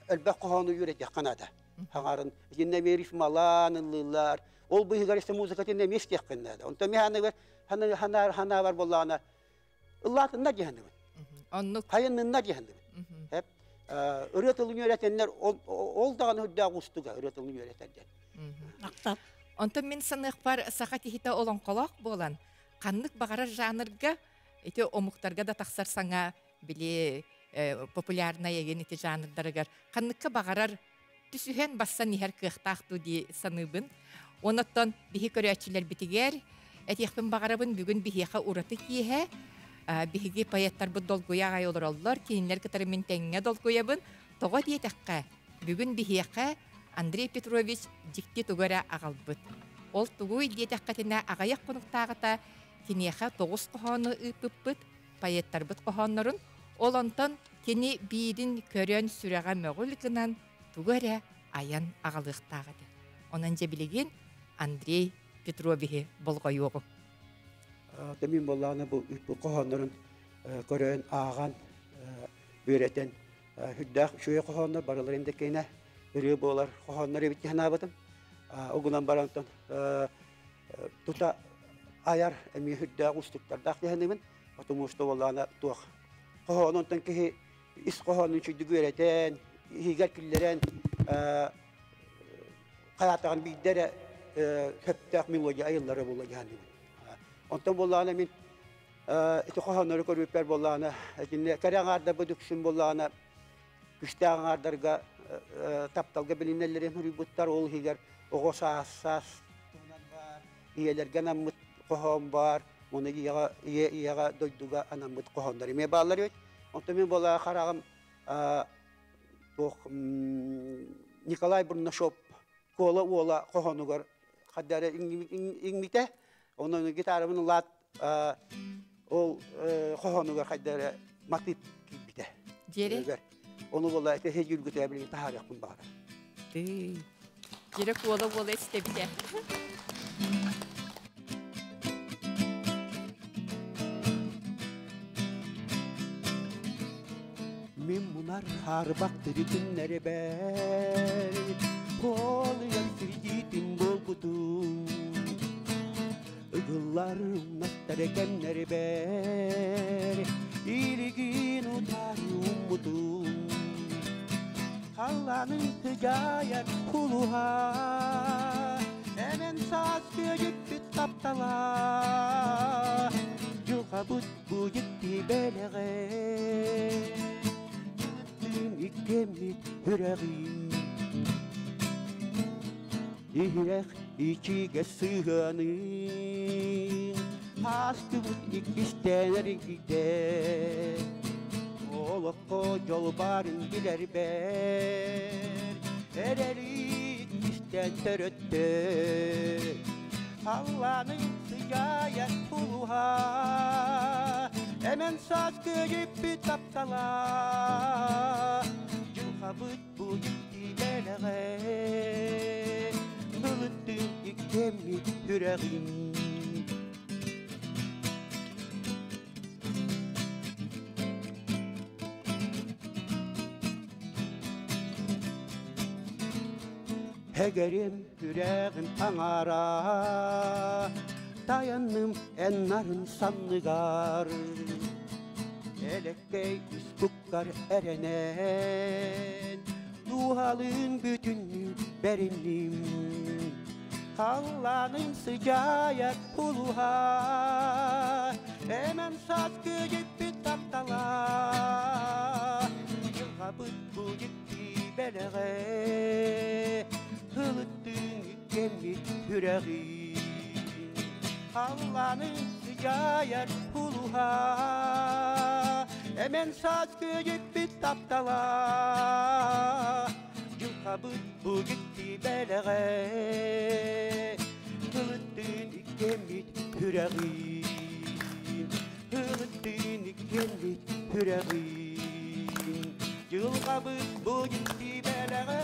элбэх хоһоону үөрэтиэххэ наада. Хаҥарын итиннэ эмиэ рифмалаан ыллыыллар. Ол быыһыгар истэ музыкатын эмиэ истиэххин наада. Онтон мин ханыгар ханаабар буоллаҕына ыллаатыннар дьаһаныбын. Оннук. Хайынныннар дьаһаныбын. Хеп ырыа тылын үөрэтэннэр ол даҕаны үрдээх уустуга ырыа тылын үөрэтэр диэн. Мактап. Онтон мин саныахпар саха киһитэ олоҥхолоох буолан ханнык баҕарар жанрга ити омуктарга да тахсар саҥа били популярнай эгин ити жанрдарыгар ханныкка баҕарар түсүһэн бассан иһэр кыахтаах дуу дии саныыбын. Онон биһи көрөөччүлэрбитигэр этиэхпин баҕарабын бүгүн биһиэхэ ураты киэһэ биһиги поэттарбыт долгуйа аҕай олороллор, кинилэр кытары мин тэҥҥэ долгуйабын. Тоҕо диэтэххэ, бүгүн биһиэхэ Андрей Петрович дьикти тугу эрэ аҕалбыт. Ол тугуй диэтэххитинэ, аҕыйах хонуктааҕыта киниэхэ тоҕус хоһоону ыыппыппыт, поэттарбыт хоһооннорун. Ол онтон кини биирин көрөн сүрэҕэ мөҕүл гынан тугу эрэ айан аҕалыахтаах этэ. Онон дьэ билигин Андрей Петровиһи болҕойуоҕу. Мин буоллаҕына бу хоһооннорун көрөн, ааҕан, үөрэтэн үрдээх үчүгэй хоһооннор барыларын да киэнэ ырыа буолар хоһооннор эбит санаабытым. Угунан барантан тута айар эмиэ үрдээх устуктардаах диһэнибин. Потому что буоллаҕына туох хоһоонунтан киһи ис хоһоонун үчүгдүк үөрэтэн, иһигэр киллэрэн хайаатаҕын биирдэ эрэ сөптөөх мелодия айыллара буолуо диһэнибин. Онтон буоллаҕына мин ити хоһооннору көрүүппэр буоллаҕына итиннэ кэрэ аҥаардарбыт үксүн буоллаҕына күстээх аҥаардарга тапталга билинэллэрин суруйбуттар. Ол иһигэр оҕо саас саас туһунан баар, ийэлэргэ анаммыт хоһоон баар, уонна ийэҕэ ийэ ийэҕэ дойдуга анаммыт хоһооннор эмиэ бааллар эбит. Онтон мин буоллаҕа хараҕым туох Николай Бурнашов Куола уола хоһоонугар хадда эрэ иҥмитэ. Онон гитарабын ылаат ол хоһоонугар хайда эрэ матыып киирбитэ. Дьиэри? Ону буола ити һэйгүргүтэ билигин таһаарыахпын баҕарар. Дьиэрэ куола уола истэбитэ. Мин мунар хаарбах тиритиннэри бэр, Холуйан сирдиитин буолбутум. Ыгыллар умнастар кэмнэри бэр, Илигин утаары уммутум. Халлаанын сыдьаайар кулуһа, Эмэн саас күөдьүппүт таптала, Дьылҕабыт бу дьикти бэлэҕэ, Тыын иккэммит үрэҕин. Иһирэх ичигэ сыһыанын Аастыбыт иккистээн эргийдэ Олоххо дьол баарын билэрбэр Эрэли иккистээн төрөттө Халлаанын сыдьаайа тулуһа Эмэн саас күөдьүппүт таптала Дьылҕабыт бу дьикти бэлэҕэ Былыттыын иккэммит сүрэҕим Эгэрим сүрэҕим аҥаара Тайанным эн нарын санныгар Элэккэй үскуккар эрэнэн Дууһалыын бүтүннүү бэринним Халлааным сыдьаайар улуһа Эмэн саас күдьүппүт таптала Дьылҕабыт бу дьикти бэлэҕэ Ылыттыын иккэммит сүрэҕин Халлааным сыдьаайар улуһа Эмэн саас күдьүппүт таптала Дьылҕабыт бу дьикти бэлэҕэ Ылыттыын иккэммит сүрэҕин Ылыттыын иккэммит сүрэҕин Дьылҕабыт бу дьикти бэлэҕэ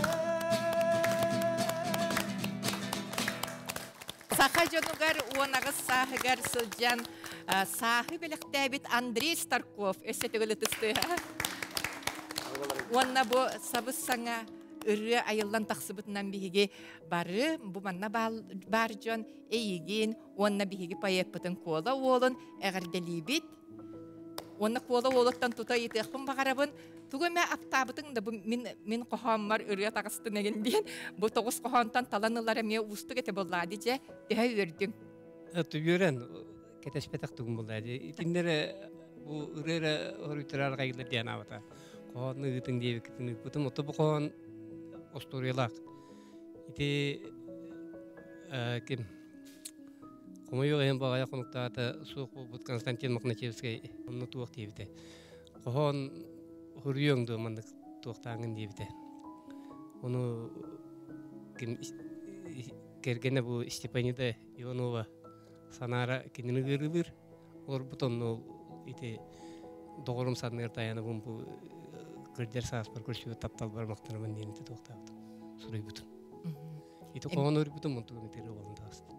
Саха дьонугар 18 сааһыгар сылдьан сааһы бэлэхтээбит Андрей Старков өссө төгүл ытыстыа. Уонна бу сабыс саҥа ырыа айыллан тахсыбытынан биһиги бары бу манна баар дьон эйигин уонна биһиги поэппытын Куола уолун эҕэрдэлиибит. Уонна Куола уолуттан тута ыйытыахпын баҕарабын. Тугу эмэ аптаабытыҥ да бу мин мин хоһооммор ырыа таҕыстын эгин диэн бу тоҕус хоһоонтон талан ылар эмиэ уустук этэ буоллаа дии дьэ төһө үөрдүҥ? Үөрэн кэтэспэтэх тугум буолла дии. Итиннэрэ бу ырыа эрэ хоруйтарар гайылар диэн аабата. Хоһоонну ыытыҥ диэбиккитин ыыппытым. Ото бу хоһоон остуоруйалаах. Ити ким хомойуох иһин баҕайа хонуктаата суох буолбут Константин Мохначевскай онно туох диэбитэ. Хоһоон хоруйуоҥ дуо маннык туохтааҥҥын диэбитэ. Ону ким кэргэнэ бу Степанида Иванова санаара кинини ыарыылыыр. Олорбут онно ити доҕорум санныгар тайанабын бу кырдьар сааспар көрсүбүт тапталбар махтанабын диэн ити туохтаабытым суруйбутум. Ити хоһоон өрбүтүм онтугум итири болон таҕыста.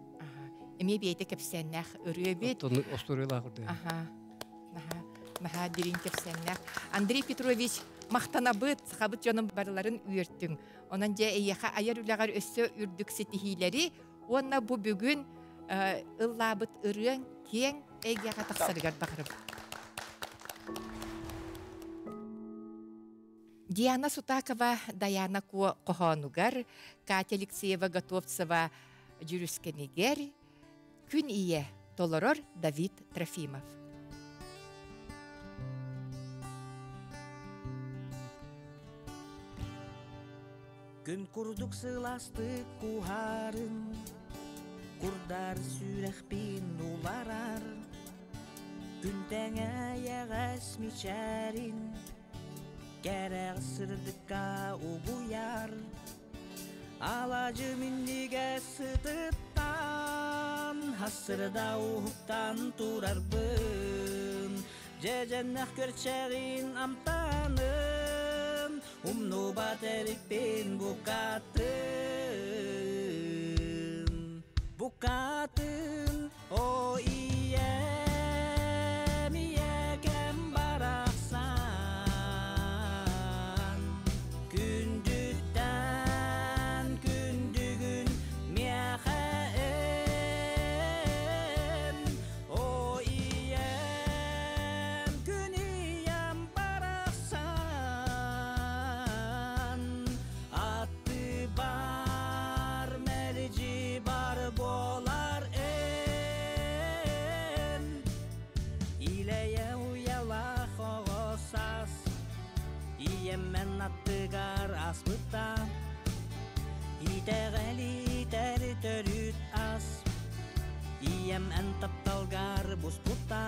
Эмиэ бэйэтэ кэпсээннээх ырыа эбит. Остуоруйалаах ырыа. Аха. Наһаа, наһаа дириҥ кэпсээннээх. Андрей Петрович, махтанабыт, сахабыт дьонун барыларын үөртүҥ. Онон дьэ эйиэхэ айар үлэҕэр өссө үрдүк ситиһиилэри уонна бу бүгүн ыллаабыт ырыаҥ киэҥ эйгэҕэ тахсарыгар баҕарабын. Диана Сутакова Даяна Куо хоһоонугар, Катя Алексеева Готовцева дьүрүскэнигэр Күн ийэ толорор Давид Трофимов. Күн курдук сылаастык куһаарын, Курдар сүрэхпин уларар, Күн тэҥэ эйэҕэс мичээрин, Кэрэх сырдыкка угуйар. Алаадьы минньигэс сытыттан, Хассырда уһуктан турарбын, Дьэдьэннэх көрчэҕин амтанын, Умнубат эбиппин букатын. Букатын, о ийэм, ийэкэм барахсан, Күндүттэн күндүгүн миэхэ эн, О ийэм, күн ийэм барахсан, Атты бар, мэлдьи бар буолар эн. Илэйэ уйалаах оҕо саас, Ийэммэн аттыгар аспыта. Итэҕэл иитэр төрүт ас, Ийэм эн тапталгар буспута.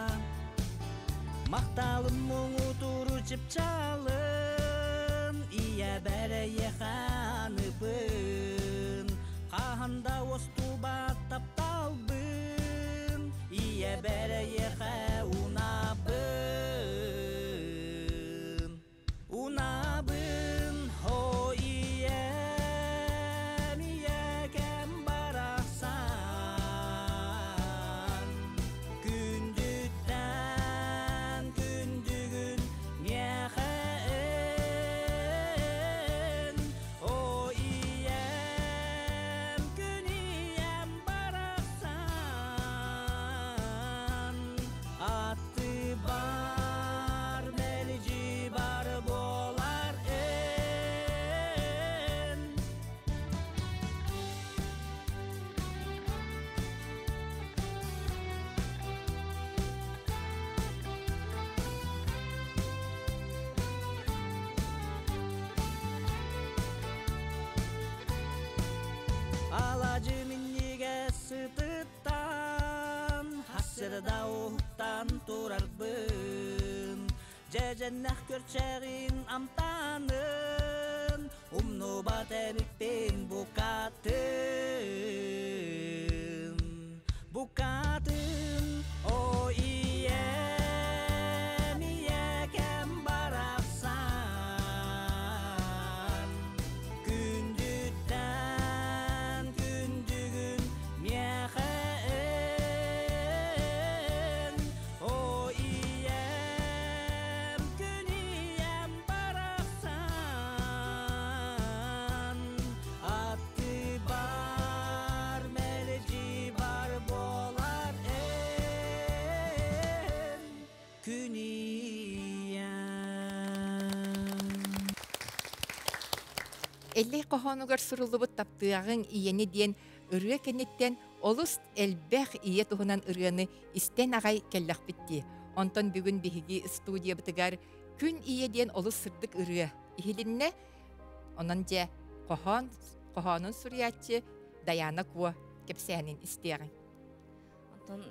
Махталым муҥутууру чыпчаалын, Ийэбэр эйиэхэ аныыбын. Хаһан да уостубат тапталбын, Ийэбэр эйиэхэ уунабын. Унабын о ийэм, ийэкэм барахсан, Күндүттэн күндүгүн миэхэ эн. О ийэм, күн ийэм барахсан, Атты бар, мэлдьи бар буолар эн. Алаадьы минньигэс сытыт Хассырда уһуктан турарбын, Дьэдьэннэх көрчэҕин амтанын, Умнубат эбиппин букатын. Букатын, о ийэм, ийэкэм барахсан, Күндүттэн күндүгүн миэхэ эн, О ийэм, күн ийэм барахсан, Атты бар, мэлдьи бар буолар эн, Күн Эллэй хоһоонугар суруллубут таптыаҕыҥ ийэни диэн ырыа кэнниттэн олус элбэх ийэ туһунан ырыаны истэн аҕай кэллэхпит дии. Онтон бүгүн биһиги студиябытыгар Күн ийэ диэн олус сырдык ырыа иһилиннэ. Онон дьэ хоһоон, хоһоонун суруйааччы Дайаана Куо кэпсээнин истиэҕиҥ. Онтон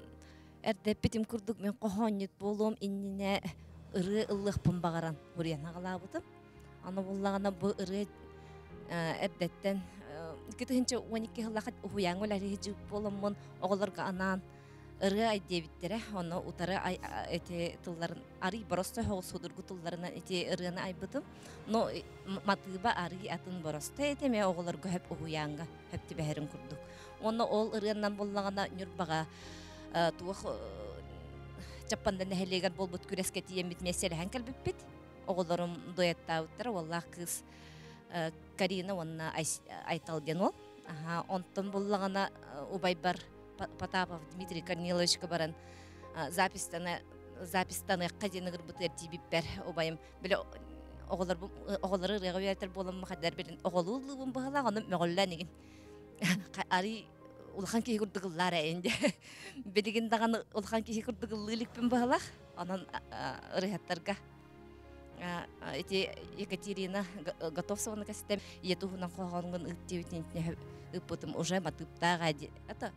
эрдэ эппитим курдук мин хоһоонньут буолуом иннинэ ырыа ыллыахпын баҕаран буруйан аҕалаабытым. Аны буллаҕына бу ырыа эрдэттэн 2012 сыллаахха уһуйааҥҥа үлэлиһи буоламмын оҕолорго анаан ырыа ай диэбиттэрэ. Ону утары эти тылларын арый боростой соҕус судургу тылларынан ити ырыаны айбытым. Но матыыба арый атын боростой этэ, эмиэ оҕолорго хөп уһуйааҥҥа хөп түбэһэрин курдук. Уонна ол ырыаннан буллаҕына Ньурбаҕа туох Чаппанда нэһилиэгэр буолбут күрэскэ тиийэммит миэстэлэһэн кэлбиппит. Оҕолорум дуэттаабыттара уоллаах кыыс Карина уонна Айтал диэн уол. Онтон буллаҕына убайбар Потапов Дмитрий Корниловичка баран запистана запистаныахха диэн ыгырбытыгар тиийбиппэр убайым били оҕолорбун оҕолору ырыаҕа үөрэтэр буоламмын хайдар билин оҕолуу ыллыыбын быһалаах ону мөҕүллэн игин арый улахан киһи курдук ыллаар эйин дьэ билигин даҕаны улахан киһи курдук ыллыы иликпин быһалаах онон ырыһаттарга ити Екатерина Готовцеваны кэстэм ийэ туһунан хоһооҥҥун ыыт диэбитин ыыппытым уже матыыптаах это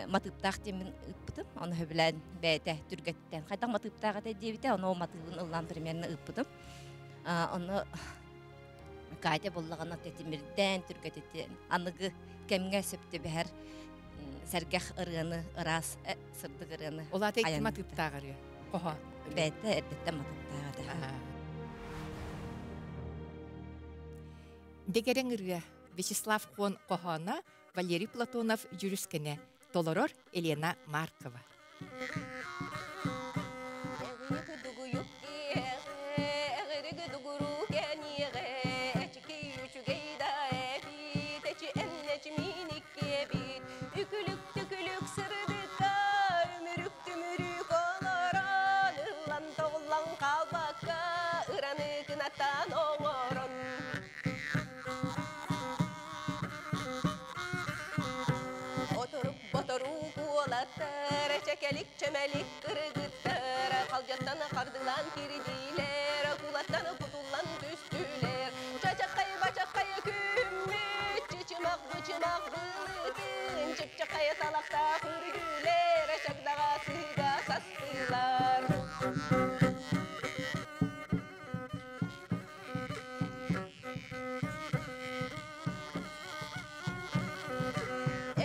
матыыптаах диэммин ыыппытым ону сөбүлээн бэйэтэ түргэттэн хайдах матыыптаах этэ диэбитэ ону матыыбын ыллаан примерно ыыппытым ону Катя буллаҕына тэтимирдээн түргэтитин аныгы кэмҥэ сөп түбэһэр сэргэх ырыаны ыраас сырдык ырыаны Ол аата икки матыыптаах ырыа хоһо бэйэтэ эрдэттэн матыыптаах этэ. Дэгэрэн ырыа Вячеслав Хон хоһооно Валерий Платонов дьүрүскэнэ толорор Елена Маркова. Үкүлүк-түкүлүк сырдыкка үмүрүк-түмүрүк олорон ыллан тоҕуллан хаалбакка ыраны кынаттан оҥорон Оторук боторук уолаттар чэкэлик чэмэлик кыргыттар халдьаттан хардылаан кирдиилэр кулаттан кутуллан түстүлэр чачахай бачахай күммүт чычымах бычымах былытын чыпчахай талахтаах үргүлэр чагдаҕа сыһыга састылар.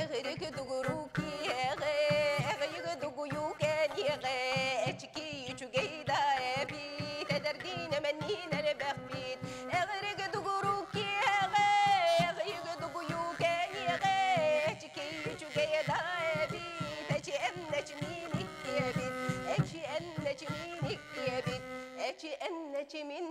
Эҕирик дугуру киэҕэ, эҕийиг дугуйу кэниэҕэ, эчики үчүгэй да эбит, эдэрдиин эмэнниин элбэхпит. Эҕирик дугуру киэҕэ, эҕийиг дугуйу кэниэҕэ, эчики үчүгэй да эбит, эчи эмнэчимин иккиэбит, эчи эмнэчимин иккиэбит, эчи эмнэчимин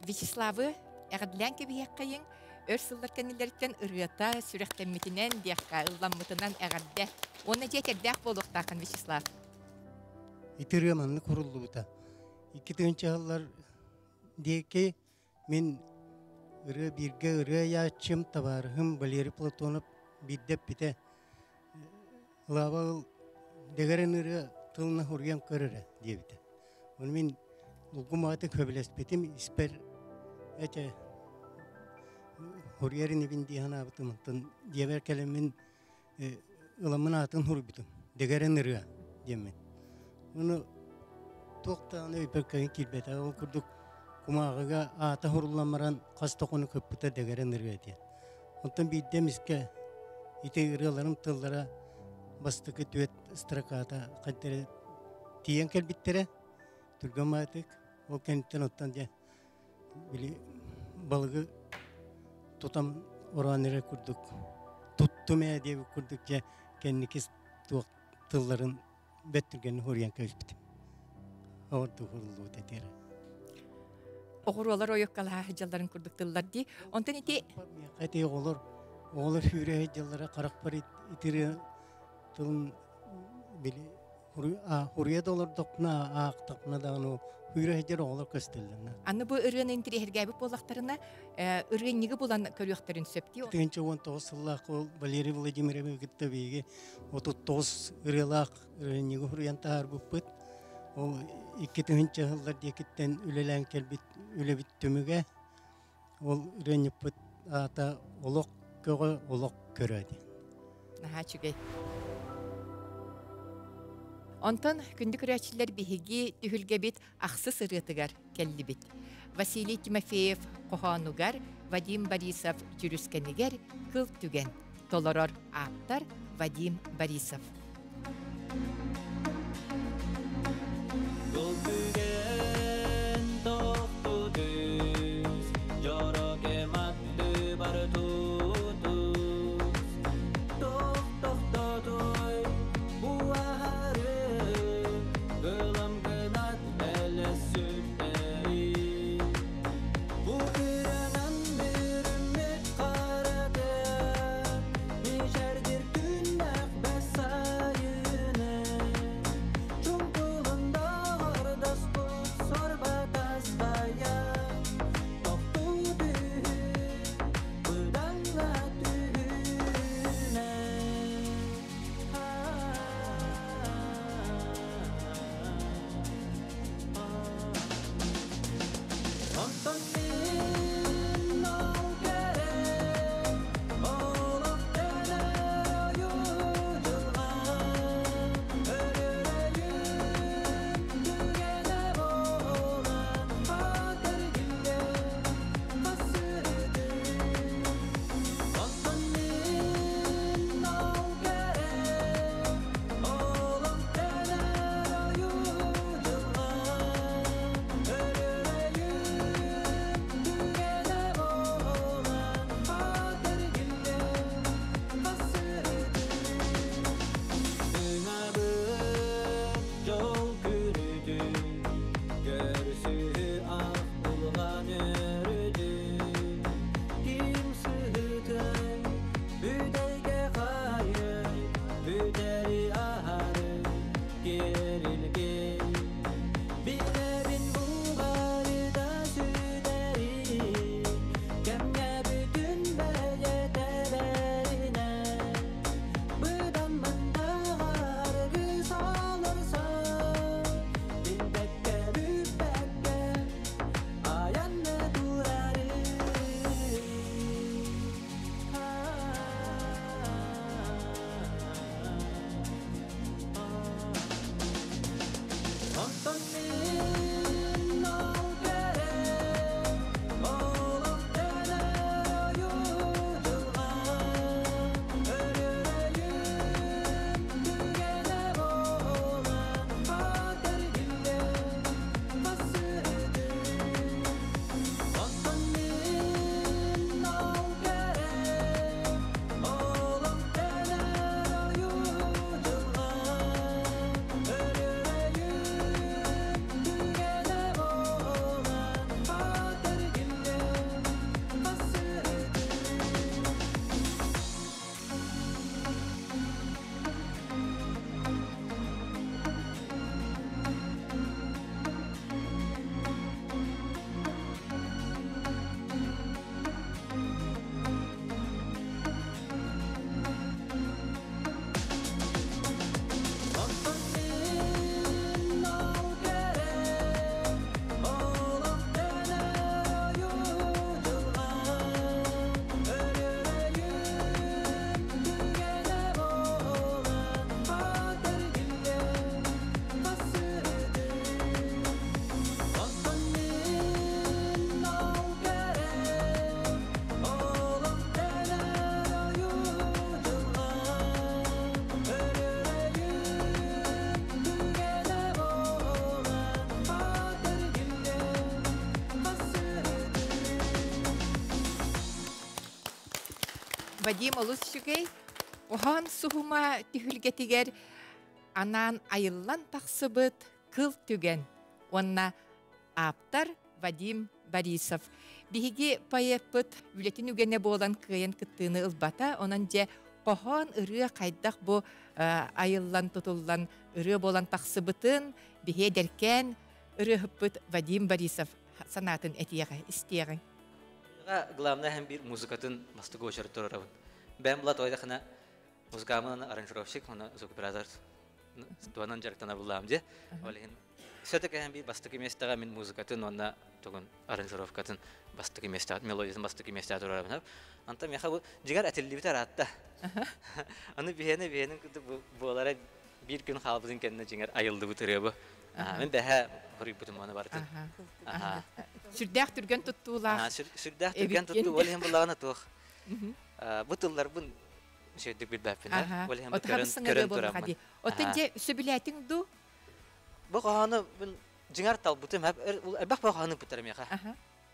Вячеславы эҕэрдэлээн кэбиһиэххэйиҥ өр сыллар кэннилэриттэн ырыата сүрэхтэммитинэн диэххэ ылламмытынан эҕэрдэ уонна дьиэ кэрдээх буолуохтааххын Вячеслав. Ити ырыа маннык уруллубута. Икки тыһыынча диэки мин ырыа бииргэ ырыа айааччым, табаарыһым Валерий Платонов биирдэ эппитэ «Лава ыл дэгэрин ырыа тылына суруйан көр эрэ» диэбитэ. Ону мин улгум ааты сөбүлэспитим, испэр этэ суруйар инибин дии санаабытым. Онтон дьиэбэр кэлэммин ыламмын аатын суруйбутум дэгэрэн ырыа диэммин. Ону туох даҕаны өйбөр кэлин киирбэтэ. Ол курдук кумааҕыга аата суруллан баран хас да хонук ыппыта дэгэрэн ырыа диэн. Онтон биирдэ эмискэ ити ырыаларым тыллара бастакы түөрт строката хайдары тиийэн кэлбиттэрэ түргэн маатык ол кэнниттэн оттон дьэ били балыгы тутан ороон эрэр курдук туттум ээ диэбит курдук дьэ кэнники туох тылларын бэт түргэнник хоруйан кэбиспитим. Ордук уруллубут этиэрэ. Оҕуруолар ойуккалаһа сылдьалларын курдук тыллар дии. Онтон ити Миэхэ оҕолор оҕолор сүүрэ сылдьаллара харахпар итири тылын били Хуруйа да олордохпуна, аахтахпына даҕаны хүйрэ сылдьар оҕолор көстөллөр. Аны бу ырыаны интириэһиргээбит буоллахтарына, ырыанньыгы булан көрүөхтэрин сөп дии. 19 сыллаах ол Валерий Владимирович кытта биһиги 39 ырыалаах ырыанньыгы хуруйан таһаарбыппыт. Ол 2000 сыллар диэкиттэн үлэлээн кэлбит үлэбит түмүгэ ол ырыанньыкпыт аата олох көҕө, олох көрө диэн. Наһаа үчүгэй. Онтон күндү көрөөччүлэр биһиги түһүлгэбит ахсыс ырыатыгар кэллибит. Василий Тимофеев хоһоонугар Вадим Борисов Дьүрүскэнигэр кыл түгэн толорор ааптар Вадим Борисов. Кыл түгэн тохту түс, дьоро кэм аттыбар тутус. Тох тохтотуй бу аһары, кылам гынат элэс сүттэри. Бу ырынан бүрүммүт хараты, мичэрдир күннэх бэс сайыны. Чуҥкулунда ордоспут сорбатас хайа, тохтуу түһү, быдаҥҥа түһүмэ. Онтон мин ол кэрэ олох дэнэр ойуу-дьылҕа өрүрөйүн түгэнэ буолан хатыргиллэ хасырытын. Онтон мин ол кэрэ олох дэнэр ойуу-дьылҕа өрүрөйүн түгэнэ буолан хатыргиллэ хасырытын. Тыҥабыт дьол күнүтүн, көрсүһү ах булган өрүтүн. Ким сыһытын, бүтэйгэ хайый, бүтэри аһары кэрилгэй. Билэбин бу барыта сүтэри, кэмҥэ бүтүн бэйэтэ бэринэн. Быдан мындаҕаргы салырса, билбэккэ бүппэккэ аянны турары. Онтон мин ол кэрэ олох дэнэр ойуу-дьылҕа өрүрөйүн түгэнэ буолан хатыргиллэ хасырытын. Онтон мин ол кэрэ олох дэнэр ойуу-дьылҕа өрүрөйүн түгэнэ буолан хатыргиллэ хасырытын. Онтон мин ол кэрэ олох дэнэр ойуу-дьылҕа өрүрөйүн түгэнэ буолан хатыргиллэ хасырытын. Онтон мин ол кэрэ олох дэнэр ойуу-дьылҕа өрүрөйүн түгэнэ буолан хатыргиллэ хасырытын. Вадим олус үчүгэй. Оһон суһума түһүлгэтигэр анаан айыллан тахсыбыт кыл түгэн уонна ааптар Вадим Борисов. Биһиги поэппыт үлэтин үгэнэ буолан кыайан кыттыыны ылбата, онон дьэ хоһоон ырыа хайдах бу айыллан тутуллан ырыа буолан тахсыбытын биһи эдэркээн ырыаһыппыт Вадим Борисов санаатын этиэҕэ, истиэҕиҥ. Главное һәм бир музыкатын бастакы очерт турарабын. Бэм була тойдахына музыкамын аранжировщик, оны звукоператор туанан жарыктана буллаам же. Ол иһин все-таки һәм бир бастакы местаға мин музыкатын онна тугун аранжировкатын бастакы места, мелодиятын бастакы места турарабын. Анта меха бу жигар этиллибит аратта. Аны биһэне биһэнин кытты буолара бир күн хаалбытын кэннэ жиңер айылды бу тырыабы. Мен бэһэ хоруйбутум оны бартын. Аха. Сүрдээх түргэн туттуулаах. Сүрдээх түргэн туттуу ол иһин буллаҕына туох. Бу тылларбын үчүгэйдик билбэппин. Ол иһин көрөн тураммын. Оттон дьэ сөбүлээтиҥ дуу? Бу хоһоону бун дьиҥэр талбытым элбэх хоһоону ыппыттар миэхэ.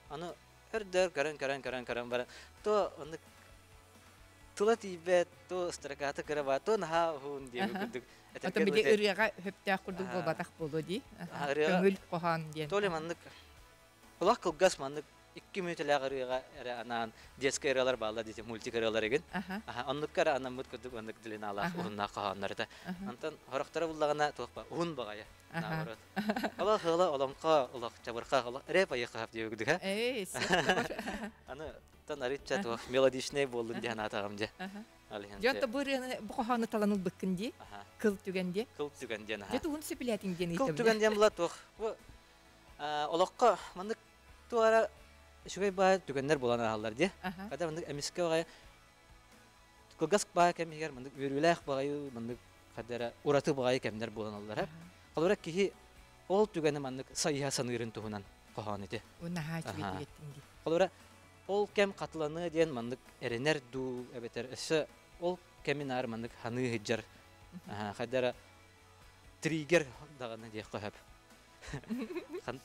Аны өрдөр көрөн көрөн көрөн көрөн баран то оннук тыла тиийбэт, то строката кыра ба, то наһаа уһун диэби курдук. Отон били ырыаҕа хөптөөх курдук буолбатах буолуо дии. Көҥүл хоһоон диэн. Толи маннык улах кылгас маннык 2 мүнүүтэлээх ырыаҕа эрэ анаан детскай ырыалар бааллар диэтим, мультик ырыалар эгин. Оннукка эрэ анаммыт курдук оннук длиналаах уһуннаах хоһооннор этэ. Онтон хорохторо буллаҕына туох ба уһун баҕайы. Наоборот. Олох ыла олоҥхо, олох чабырха, олох рэп айыххаһап диэбигдик. Эй, Аны тон арычча туох мелодичный буоллун диэн аатаҕым дьэ. Дьон бу ырыаны бу хоһоону талан ылбыккын дии. Кыл түгэн диэ. Кыл түгэн диэн. Дьэ тугун сөбүлээтиҥ диэн ыйтабын. Кыл түгэн диэн була туох. Бу олоххо маннык туора үчүгэй баай түгэннэр буолан ааһаллар дии. Когда маннык эмискэ баҕайы кылгас баай кэмигэр маннык үөрүүлээх баҕайы маннык хадара ураты баҕайы кэмнэр буолан аллар. Холобура киһи ол түгэни маннык сайыһа саныырын туһунан хоһоон ити. Наһаа үчүгэй диэттиҥ дии. Холобура ол кэм хатыланыа диэн маннык эрэнэр дуу эбэтэр өссө ол кэмин аар маннык ханыы сылдьар хайдара триггер даҕаны диэххэ сөп.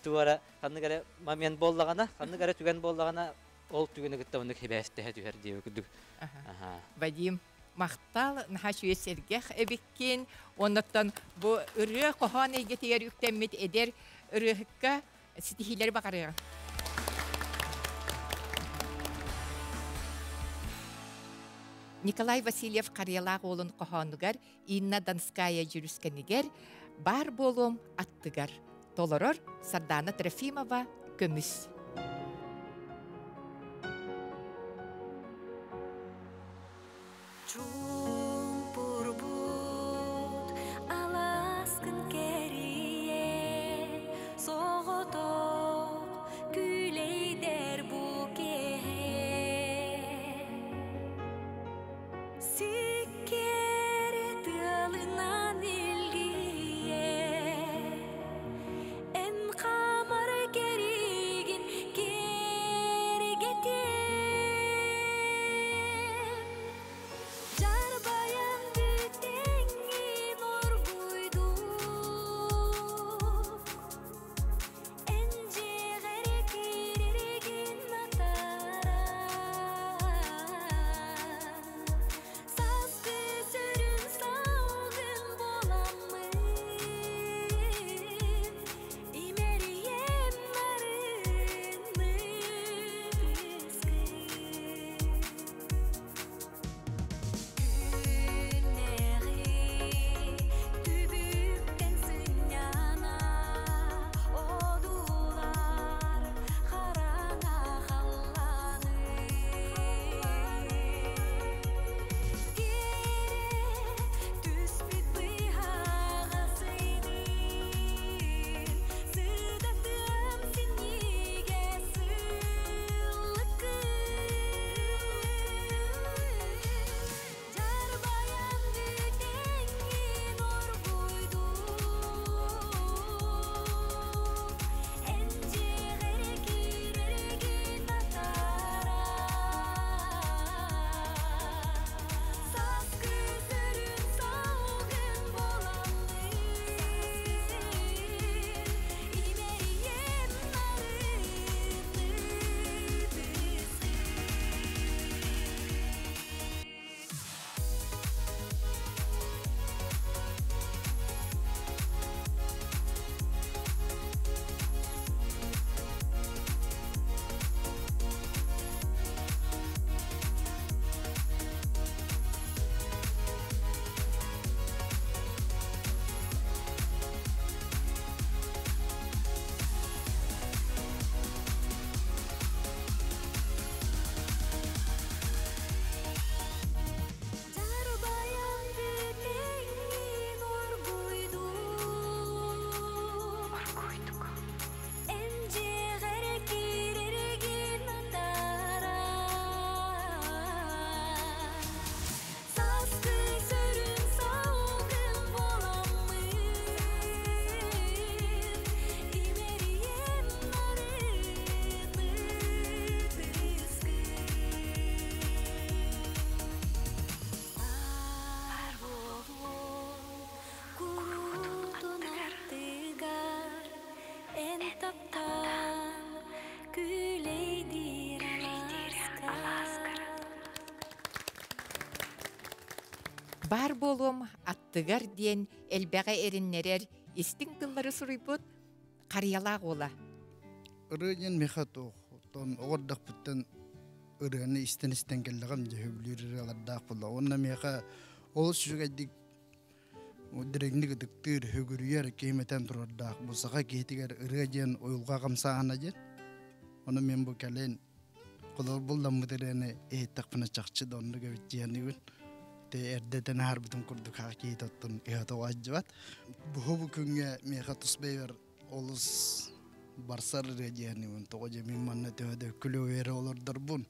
Туора ханнык эрэ момент буоллаҕына, ханнык эрэ түгэн буоллаҕына, ол түгэни кытта оннук хибээстэһэ түһэр диэби курдук. Вадим, махтал, наһаа үчүгэй сэргэх эбиккин. Оннуттан бу ырыа хоһоон эйгэтигэр үктэммит эдэр ырыаһыкка ситиһиилэри баҕарыаҕын. Николай Васильев Харыйалаах уолун хоһоонугар Инна Донская дьүрүскэнигэр «Баар буолуом аттыгар» толорор Сардаана Трофимова «Көмүс». Чуумпурбут алааскын кэрийэ соҕотох күүлэйдэр бу киэһэ Сиккиэр тыалынан илгийэ эн хаамар кэригин киэргэтиэм. Бар буолуом аттыгар диэн элбэҕи эриннэрэр истиҥ тыллары суруйбут Харыйалаах уола. Ырыа диэн миэхэ туох, оттон оҕо эрдэхпиттэн ырыаны истэн-истэн кэллэҕим дьэ сөбүлүүр ырыалардаах буолла. Уонна миэхэ олус үчүгэйдик дириҥник ытыктыыр, хөгүрүйэр киһим этэн турардаах. Бу саха киһитигэр ырыа диэн уйулҕа хамсааһына диэн. Ону мин бу кэлин холобур булламмыт ырыаны иһиттэхпинэ чахчы да оннук эбит диэхнигин. Ити эрдэ этэн аһарбытым курдук саха киһитэ оттон ыһа тоҕо Бу бу күҥҥэ миэхэ тус бэйбэр олус барсар ырыа диэхнигин. Тоҕо дьэ мин манна төһө да күлү олордорбун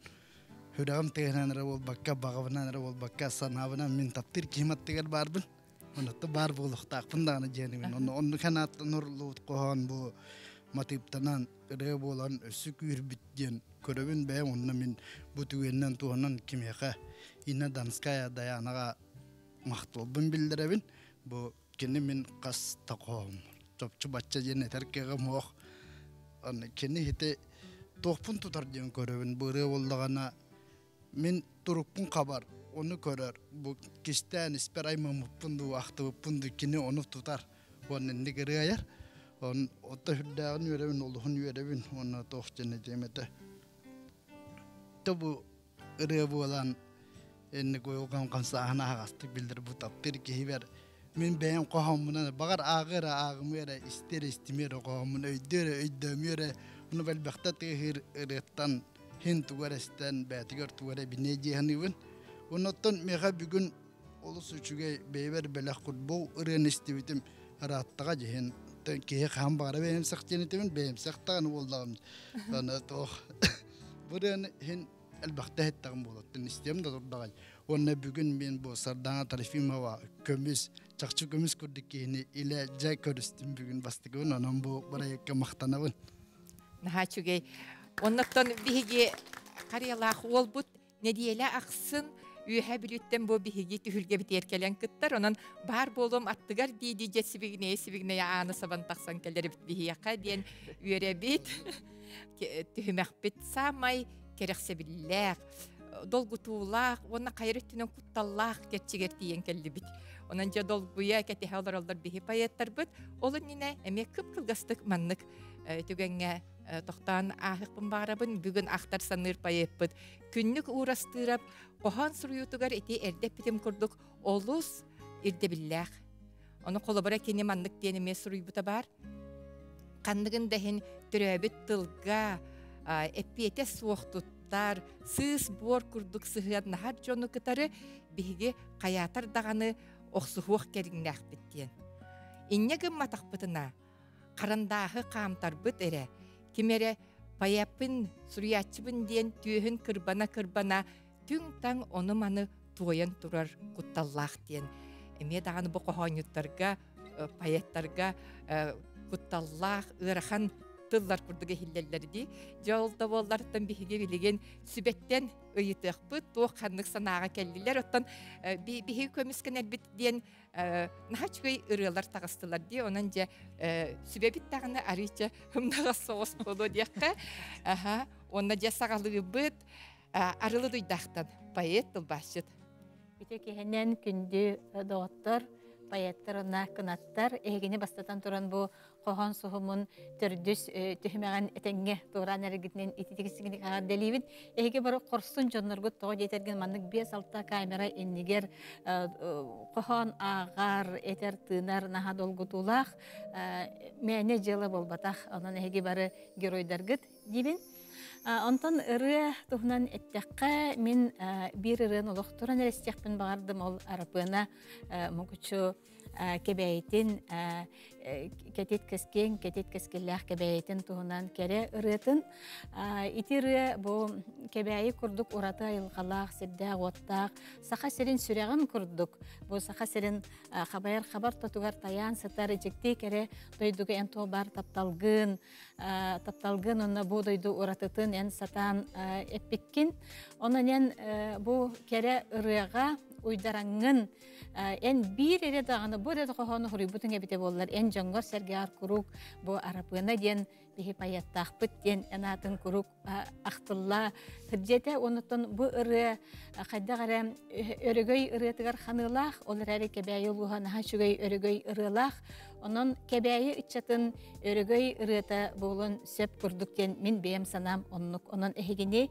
Сүрэҕим тыаһынан эрэ буолбакка, баҕабынан эрэ буолбакка, санаабынан мин таптыыр киһим аттыгар баарбын. Оннук баар буолуохтаахпын даҕаны диэнибин. Онно оннук санааттан урлубут хоһоон бу матыыптанан ырыа буолан өссө күүрбүт диэн көрөбүн бэйэм. Онно мин бу түгэнинэн туһанан кимиэхэ Инна Донская Даянаҕа махталбын биллэрэбин. Бу кини мин хас да хоһооммун чопчу бачча диэн этэр кыаҕым суох. Аны кини ити туохпун тутар диэн көрөбүн. Бу ырыа буоллаҕына мин турукпун хабар, ону көрөр. Бу кистээн испэр аймаммыппын дуу, ахтыбыппын дуу кини ону тутар. Уонна инник ырыа айар. Он отто сүрдээҕин үөрэбин, олуһун үөрэбин уонна туох диэн этиэм этэ. То бу ырыа буолан инник уйулҕам хамсааһын аһаҕастык биллэр бу таптыыр киһибэр мин бэйэм хоһооммунан баҕар ааҕы эрэ ааҕымы эрэ исти эрэ истимиэ эрэ хоһооммун өйдүө эрэ өйдөөмүө эрэ ону элбэхтэ тыаһыыр ырыаттан хин тугу эрэ истэн бэйэтигэр тугу эрэ эбиниэ дии саныыбын оннуттан миэхэ бүгүн олус үчүгэй бэйэбэр бэлэх курбуу ырыаны истибитим ырааттаҕа дьиһин киһи хаһан баҕара бэйэмсэх диэн этибин бэйэмсэх даҕаны буоллаҕым аны туох бу ырыаны иһин элбэхтэ иһиттэҕим буолуоттан истиэм да турдаҕай уонна бүгүн мин бу Сардаана Трофимова көмүс чахчы көмүс курдук киһини илэ дьэ көрүстүм бүгүн бастакыбын онон бу бырайыакка махтанабын Наһаа үчүгэй. Оннуттан биһиги Харыйалаах уолбут нэдиэлэ ахсын Үөһээ Бүлүүттэн бу биһиги түһүлгэбитигэр кэлэн кыттар. Онон баар буолуом аттыгар дии-дии дьэ сибигинэйэ-сибигинэйэ ааны сабан тахсан кэлэрбит биһиэхэ диэн үөрэбит. Түһүмэхпит саамай кэрэхсэбиллээх, долгутуулаах уонна хайыр өттүнэн кутталлаах кэрчигэр тиийэн кэллибит. Онон дьэ долгуйа кэтэһэ олороллор биһи поэттарбыт. Ол иннинэ эмиэ кып-кылгастык маннык түгэҥҥэ тохтоон ааһыахпын баҕарабын. Бүгүн ахтар саныыр поэппыт Күннүк Уурастыырап хоһоон суруйуутугар ити эрдэ эппитим курдук олус ирдэбиллээх. Ону холобура кини маннык диэн эмиэ суруйбута баар. Ханныгын да иһин төрөөбүт тылга эппиэтэ суох туттар, сыыс-буор курдук сыһыаннаһар дьону кытары биһиги хайаатар даҕаны охсуһуох кэриҥнээхпит диэн. Инньэ гымматахпытына, харандааһы хаамтарбыт эрэ, ким эрэ поэппын, суруйааччыбын диэн түөһүн кырбана-кырбана түҥ-таҥ ону-маны туойан турар кутталлаах диэн. Эмиэ даҕаны бу хоһоонньуттарга, поэттарга кутталлаах, ыарахан тыллар курдук иһиллэллэр дии. Дьэ ол да буоллартан биһиги билигин сүбэттэн ыйытыахпыт, туох ханнык санааҕа кэллилэр. Оттон биһиги көмүскэнэрбит диэн наһаа үчүгэй ырыалар таҕыстылар дии. Онон дьэ сүбэбит даҕаны арыыча ымнаҕас соҕус буолуо диэххэ. Аха. Уонна дьэ саҕалыыбыт Арылы Дуйдаахтан поэт тылбаасчыт. Үтүө киһинэн күндү доҕоттор, поэттар уонна кынаттар, эһигини бастатан туран бу хоһоон суһумун төрдүс түһүмэҕин этэҥҥэ туораан эрэргитинэн ититик эҕэрдэлиибин. Эһиги бары хорсун дьонноргут тоҕо диэтэргин маннык 5-6 камера иннигэр хоһоон ааҕар, этэр, тыынар наһаа долгутуулаах мээнэ дьыала буолбатах. Онон эһиги бары геройдаргыт диибин. Онтон ырыа туһунан эттэххэ, мин биир ырыаны олох туран эрэ истиэхпин баҕардым. Ол Арапыана Мукучу кэбээйитин кэтит кэскиэҥ, кэтит кэскиллээх кэбээйитин туһунан кэрэ ырыатын. Ити ырыа бу Кэбээйи курдук ураты айылҕалаах, сирдээх-уоттаах, Саха сирин сүрэҕин курдук, бу Саха сирин хабайар хабар тотугар тайаан сытар дьикти кэрэ дойдуга эн туох баар тапталгын, тапталгын уонна бу дойду уратытын эн сатаан эппиккин. Онон эн бу кэрэ ырыаҕа уйдараңҥын эн биир эрэ даҕаны бу эрэ хоһоону хоруйбутуҥ эбитэ буоллар эн дьоҥҥор сэргэҕэр куруук бу Арапыана диэн биһи поэттаахпыт диэн эн аатын куруук ахтылла сылдьыа Онуттан бу ырыа хайдах эрэ өрөгөй ырыатыгар ханыылаах, ол эрээри Кэбээйи улууһа наһаа үчүгэй өрөгөй ырыалаах. Онон Кэбээйи ыччатын өрөгөй ырыата буолуон сөп курдук диэн мин бэйэм санаам оннук. Онон эһигини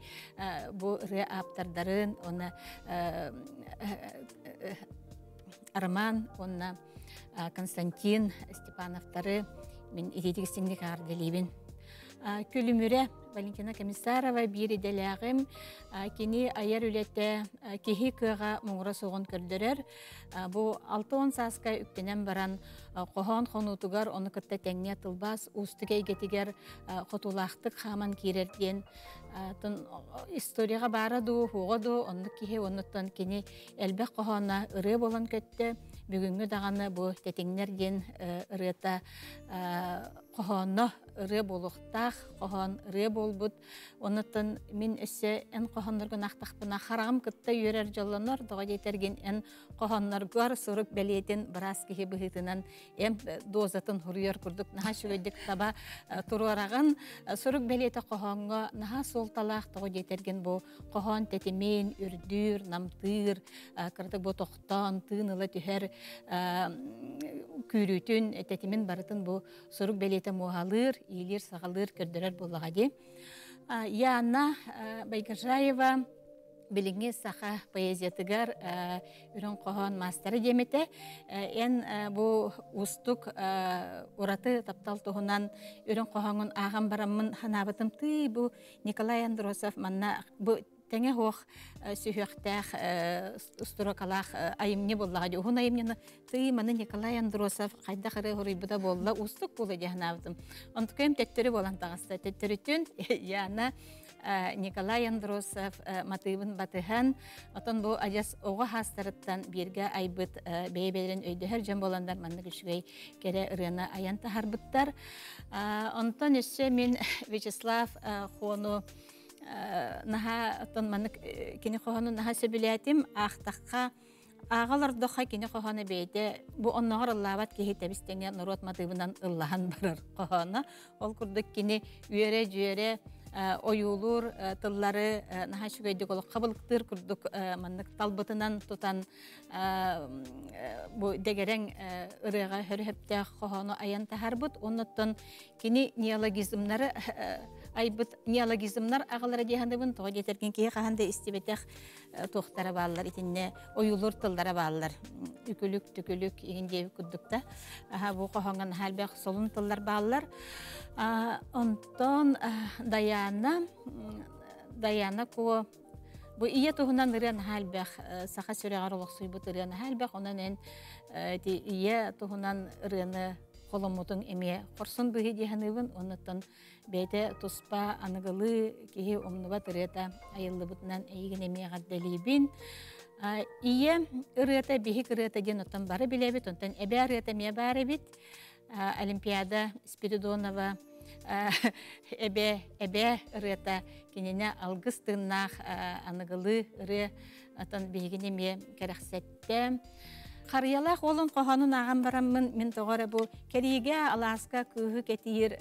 бу ырыа ааптардарын, уонна Роман уонна Константин Степановтары мин итиитик истиҥник эҕэрдэлиибин. Күлүмүрэ Валентина Комиссарова биир идэлээҕим. Кини айар үлэтэ киһи кыаҕа муҥура суоҕун көрдөрөр. Бу 60 сааска үктэнэн баран хоһоон хонуутугар ону кытта тэҥҥэ тылбаас уустук эйгэтигэр хотуулаахтык хааман киирэр диэн историяҕа баара дуу, хуоҕа дуу, оннук киһи оннуттан кини элбэх хоһооно ырыа буолан көттө. Бүгүҥҥү даҕаны бу Тэтиҥнэр диэн ырыата хоһооно ырыа буолуохтаах, хоһоон ырыа буолбут. Онуттан мин өссө эн хоһоонноргун аахтахпына хараҕым кытта үөрэр дьоллонор, тоҕо диэтэргин эн хоһоонноргор сурук бэлиэтин быраас киһи быһыытынан эм дозатын хуруйар курдук наһаа үчүгэйдик таба туруораҕын. Сурук бэлиэтэ хоһооҥҥо наһаа суолталаах, тоҕо диэтэргин бу хоһоон тэтимин үрдүүр, намтыыр, кыратык бу тохтоон тыын ыла түһэр күүрүүтүн, тэтимин барытын бу сурук бэлиэтэ муоһалыыр, иилиир-саҕалыыр, көрдөрөр буоллаҕа дии. Яна Байгажаева билиҥҥи саха поэзиятыгар үрүҥ хоһоон маастара диэм этэ. Эн бу уустук ураты таптал туһунан үрүҥ хоһооҥун ааҕан бараммын санаабытым тыы бу Николай Андросов манна бу тэҥэ суох сүһүөхтээх устурукалаах айымньы буоллаҕа дии. Уһун айымньыны тыы маны Николай Андросов хайдах эрэ хоруйбута буолла уустук буолуо дии санаабытым. Онтукайым төттөрү буолан таҕыста. Төттөрүтүн Яна Николай Андросов матыыбын батыһан, отон бу адьас оҕо хаастарыттан бииргэ айбыт бэйэ-бэйэлэрин өйдөһөр дьон буоланнар маннык үчүгэй кэрэ ырыаны айан таһарбыттар. Онтон өссө мин Вячеслав Хону наһаа оттон маннык кини хоһоонун наһаа сөбүлээтим. Аахтахха ааҕа олордоххо кини хоһооно бэйэтэ бу онноҕор ыллаабат киһи тэбис тэҥэ норуот матыыбынан ыллаһан барар хоһооно. Ол курдук кини үөрэ-дьүөрэ ойуулуур тыллары наһаа үчүгэйдик олоххо былыктыыр курдук маннык талбытынан тутан бу дэгэрэҥ ырыаҕа хөрөһөптөөх хоһоону айан таһаарбыт. Оннуттан кини неологизмнары айбыт неологизмнар аҕалара дии саныыбын. Тоҕо диэтэргин киһи хаһан да истибэтэх туохтара бааллар, итиннэ ойуулуур тыллара бааллар. Үкүлүк, түкүлүк, иһин диэбит курдук да. Аха, бу хоһооҥҥо наһаа элбэх солун тыллар бааллар. Онтон Даяна, Даяна Куо бу ийэ туһунан ырыа наһаа элбэх, саха сүрэҕэр олохсуйбут ырыа наһаа элбэх. Онон эн ити ийэ туһунан ырыаны холоммутуҥ эмиэ хорсун быһыы дии саныыбын. Оннуттан бэйэтэ туспа аныгылыы киһи умнубат ырыата айыллыбытынан эйигин эмиэ эҕэрдэлиибин. Ийэ ырыата, биһик ырыата диэн оттон бары билэбит, онтон эбээ ырыата эмиэ баар эбит. Олимпиада Спиридонова эбэ эбээ ырыата кинини алгыс тыыннаах аныгылыы ырыа отон биһигини эмиэ кэрэхсэттэ. Харыйалаах уолун хоһоонун ааҕан бараммын мин тоҕо эрэ бу кэриигэ алааска кыыһы кэтиир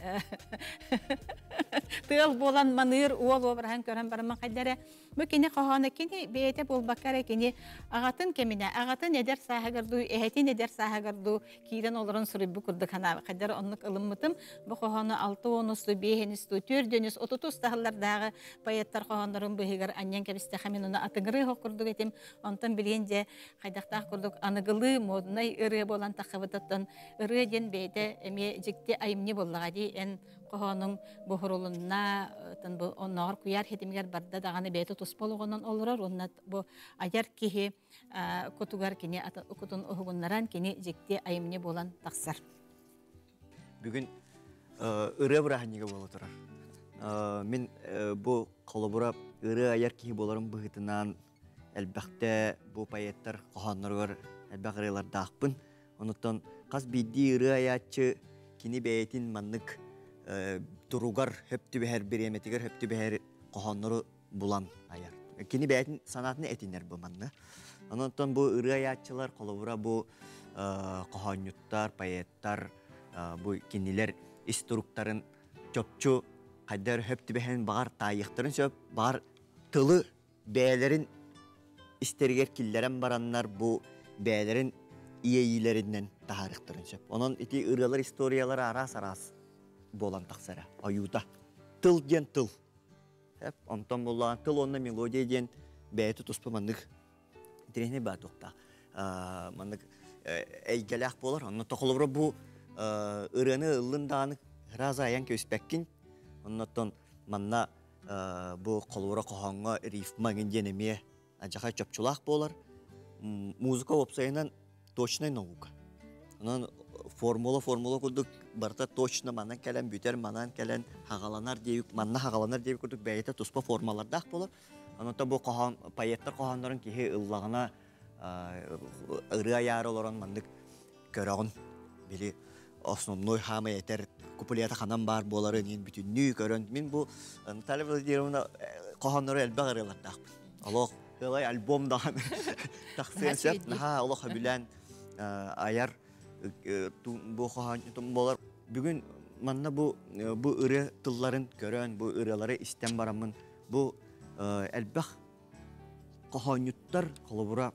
тыал буолан маныыр уол уобараһын көрөн бараммын хайда эрэ Бу кини хоһооно кини бэйэтэ буолбакка эрэ кини аҕатын кэминэ, аҕатын эдэр сааһыгар дуу, эһэтин эдэр сааһыгар дуу киирэн олорон суруйбут курдук санаабыт. Хайдары оннук ылыммытым. Бу хоһоону алта уонус дуу, биэһинис дуу, түөрдүнүс, отутус таһыллардааҕы поэттар хоһооннорун быыһыгар анньан кэбистэхэ мин ону атыҥырыы оһох курдук этим. Онтон билигин дьэ хайдахтаах курдук аныгылыы моднай ырыа буолан таххыбытыттан ырыа диэн бэйэтэ эмиэ дьикти айымньы буоллаҕа дии. Эн хоһоонуҥ буһурулунна, бу оннооҕор куйаар хитимигэр барда даҕаны бэйэтэ туспа олоҕунан олорор уонна бу айар киһи кутугар кини кутун уһугуннаран кини дьикти айымньы буолан тахсар. Бүгүн ырыа бырааһынньыга буола турар. Мин бу холобура ырыа айар киһи буоларым быһыытынан элбэхтэ бу поэттар хоһоонноругар элбэх ырыалардаахпын. Онуттан хас биирдии ырыа айааччы кини бэйэтин маннык туругар хөп түбэһэр, бириэмэтигэр хөп түбэһэр хоһооннору булан айар. Кини бэйэтин санаатын этинэр бу манна. Онон бу ырыа айааччылар, холобура бу хоһоонньуттар, поэттар, бу кинилэр ис туруктарын чопчу хайдар хөп түбэһэн баҕар таайыахтарын сөп, баҕар тылы бэйэлэрин истэригэр киллэрэн бараннар бу бэйэлэрин иэйиилэринэн таһаарыахтарын сөп. Онон ити ырыалар историялара араас-араас буолан тахсара. Ойуута. Тыл диэн тыл. Онтон буллаҕан тыл уонна мелодия диэн бэйэтэ туспа маннык интэриэһинэй баа туохтаах маннык эйгэлээх буолар. Онно тохолобура бу ырыаны ыллын даҕаны раза айан кэбиспэккин. Оннотон манна бу холобура хоһооҥҥо рифма эҥин диэн эмиэ адьахай чопчулаах буолар. Музыка уопсайынан точнай наука. Онон формула формула курдук барыта точно манан кэлэн бүтэр, манан кэлэн хаҕаланар диэбит, манна хаҕаланар диэбит курдук бэйэтэ туспа формалардаах буолар. Онон бу хоһоон поэттар хоһооннорун киһи ыллаҕына ырыа айаары олорон маннык көрөҕүн. Били основной хаамай этэр куплета ханан баар буоларын иин бүтүннүү көрөн. Мин бу Наталья Владимировна хоһооннору элбэх ырыалардаахпын. Олох ылай альбом даҕаны тахсыан сөп. Наһаа олох сөбүлээн айар бу хоһоонньутум буолар. Бүгүн манна бу бу ырыа тылларын көрөн, бу ырыалары истэн бараммын бу элбэх хоһоонньуттар холобура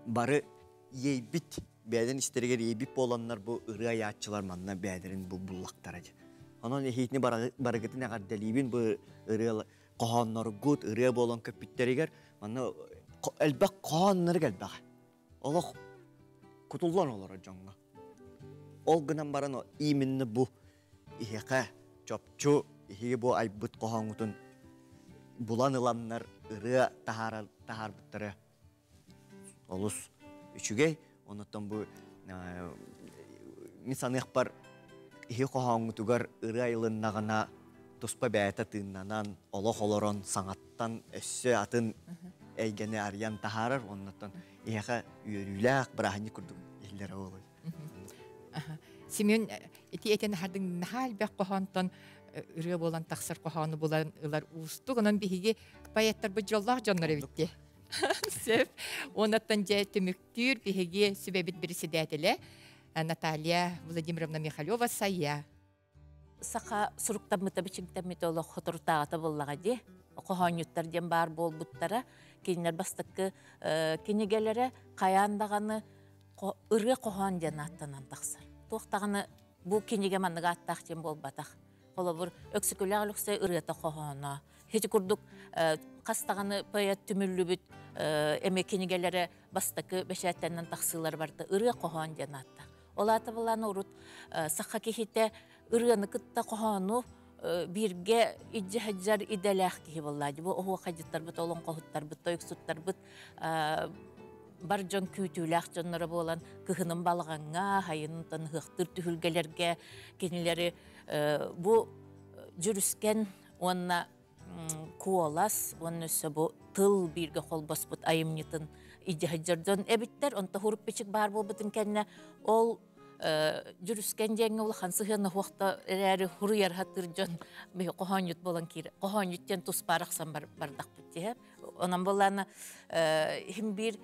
бары иэйбит бэйэлэрин истэригэр иэйбит буоланнар бу ырыа айааччылар манна бэйэлэрин бу буллахтара дьэ. Онон эһиитини барыгытын эҕэрдэлиибин бу ырыа хоһоонноргут ырыа буолан көппүттэригэр манна элбэх хоһооннору элбэх. Олох кутуллан олорор дьоҥҥо. Ол гынан баран именно бу иһиэхэ чопчу иһиги бу айбыт хоһооҥҥутун булан ыланнар ырыа таһаарар таһаарбыттара олус үчүгэй. Онуттан бу мин саныахпар иһи хоһооҥҥутугар ырыа айылыннаҕына туспа бэйэтэ тыыннанан, олох олорон саҥаттан өссө атын эйгэни арыйан таһаарар. Оннуттан иһэхэ үөрүүлээх бырааһынньык курдук иһиллэрэ буолуой. Семен ити этэн аһардыҥ наһаа элбэх хоһоонтон ырыа буолан тахсар хоһоону булан ылар уустук. Онон биһиги поэттарбыт дьоллоох дьоннор эбитти. Сөп. Оннуттан дьэ түмүктүүр биһиги сүбэбит председателэ Наталья Владимировна Михалева Сайя. Саха суруктаммыта бичиктэммитэ олох хоторутааҕыта буоллаҕа дии. Хоһоонньуттар диэн баар буолбуттара. Кинилэр бастакы кинигэлэрэ хайаан даҕаны ырыа хоһоон диэн ааттанан тахсар. Туох даҕаны бу кинигэ маннык ааттаах диэн буолбатах. Холобур, Өксөкүлээх Өлөксөй ырыата хоһооно. Ити курдук хас даҕаны поэт түмүллүбүт эмиэ кинигэлэрэ бастакы бэчээттэнэн тахсыылар барыта ырыа хоһоон диэн ааттаах. Ол аата былаан урут саха киһитэ ырыаны кытта хоһоону бииргэ илдьэ сылдьар идэлээх киһи буоллаа. Бу оһуохайдьыттарбыт, олоҥхоһуттарбыт, тойуксуттарбыт бар дьон күүтүүлээх дьонноро буолан кыһынын балаҕаҥҥа, хайынтан ыһыахтыыр түһүлгэлэргэ кинилэри бу дьүрүскэн уонна куолас уонна өссө бу тыл бииргэ холбоспут айымньытын илдьэ сылдьар дьон эбиттэр. Онто хуруп бичик баар буолбутун кэннэ ол дьүрүскэн диэҥҥэ улахан сыһыана суохта эрээри хуруйар хатыыр дьон биһи хоһоонньут буолан киир хоһоонньут диэн туспа арахсан бардахпыт диһэ. Онон буоллаана иһин биир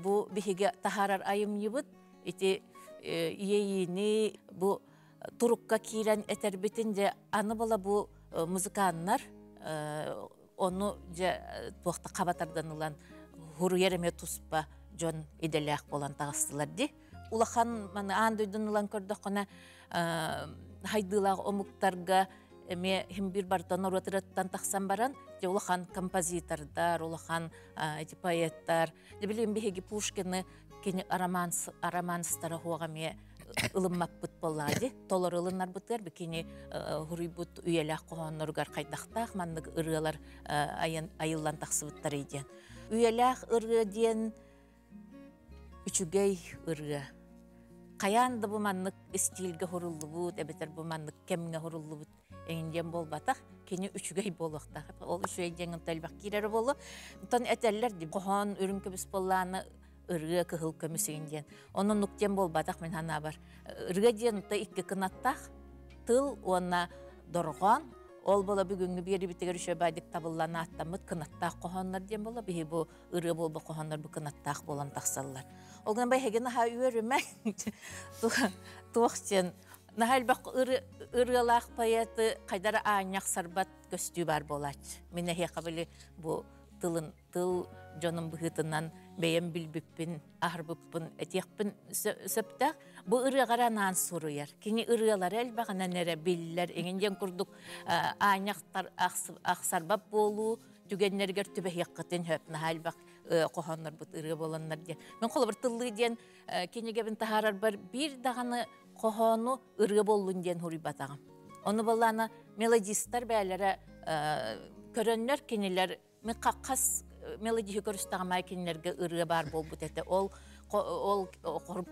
бу биһиги таһаарар айымньыбыт ити иэйиини бу турукка киирэн этэрбитин дьэ аны була бу музыканнар ону дьэ туохта хаба тардан ылан хуруйар эмиэ туспа дьон идэлээх буолан таҕыстылар дии. Улахан маны аан дойдуну ылан көрдөххүнэ хайдыылаах омуктарга эмиэ хим бир барыта норуот ырыаттан тахсан баран дьэ улахан композитордар, улахан эти поэттар. Дьэ билигин биһиги Пушкины кини романс романстара хуоҕа эмиэ ылыммаппыт буоллаҕа дии. Толору ылынарбытыгар бикини хуруйбут үйэлээх хоһоонноругар хайдахтаах маннык ырыалар айыллан тахсыбыттарый диэн. Үйэлээх ырыа диэн үчүгэй ырыа. Хайаан да бу маннык истиилгэ хуруллубут, эбэтэр бу маннык кэмҥэ хуруллубут эҥин диэн буолбатах. Кини үчүгэй буолуохтаах. Ол үчүгэй диэн элбэх киирэрэ буолуо. Онтон этэллэр дии, хоһоон үрүҥ көмүс буоллааны ырыа кыһыл көмүс игин диэн. Онон нук диэн буолбатах мин санаабар. Ырыа диэн икки кынаттаах тыл уонна дорҕоон. Ол бола бүгүҥҥү биэрибитигэр үчүгэй баайдык табыллан ааттаммыт кынаттаах хоһооннор диэн буолла. Биһи бу ырыа буолба хоһооннор бу кынаттаах буолан тахсаллар. Ол гынан эһиги наһаа үөрүмэ. Туох диэн наһаа элбэх ырыалаах поэты хайдара аанньах сарбат көстүү баар буолааччы. Мин эһиэхэ били бу тылын тыл дьонум быһыытынан бэйэм билбиппин, аһарбыппын этиэхпин сөптөөх. Бу ырыаҕара анаан суруйар. Кини ырыалары элбэҕинэн эрэ биллэр. Иҥин диэн курдук аанньахтар ахсарбат буолуу түгэннэригэр түбэһиэххитин сөп. Наһаа элбэх хоһооннорбут ырыа буоланнар диэн. Мин холобур тыллыы диэн кинигэбин таһаарарбар биир даҕаны хоһоону ырыа буоллун диэн суруйбатаҕым. Ону балаана мелодистар бээлэрэ көрөннөр кинилэр Мин хас мелодиһы көрүстэҕим аайы кинилэргэ ырыа баар буолбут этэ. Ол ол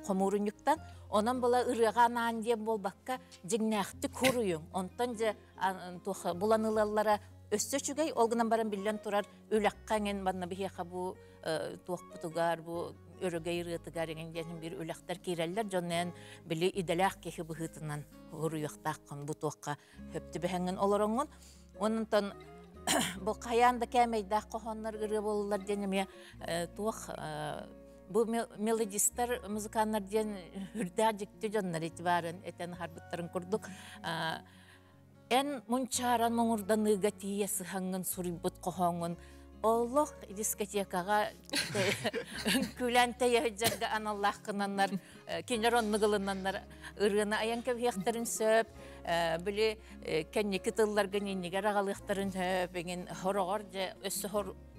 хомуурунньуктан онон була ырыаҕа анаан диэн буолбакка дьиҥнээхтик хуруйуҥ. Онтон дьэ туох булан ылаллара өссө үчүгэй. Ол гынан баран биллэн турар үлэххэ эҥин манна биһиэхэ бу туохпутугар бу өрөгөй ырыатыгар эҥин диэн биир үлэхтэр киирэллэр. Дьоннон били идэлээх киһи быһыытынан хуруйуохтааххын бу туохха хөп түбэһэҥҥин олороҥҥун. Онтон бу хайаан да кээмэйдээх хоһооннор ырыа буолаллар диэн эмиэ туох бу мелодистар, музыканнар диэн үрдээх дьикти дьоннор ити баарын этэн аһарбыттарын курдук эн мунчааран муҥурданыыга тиийэ сыһаҥҥын суруйбут хоһооҥҥун олох дискотекаҕа үҥкүүлээн тэйэ сылдьарга аналлаах гынаннар кинилэр оннук ылынаннар ырыаны айан кэбиһиэхтэрин сөп били кэнники тылларга иннигэр аҕалыахтарын сөп иҥин хороҕор дьэ өссө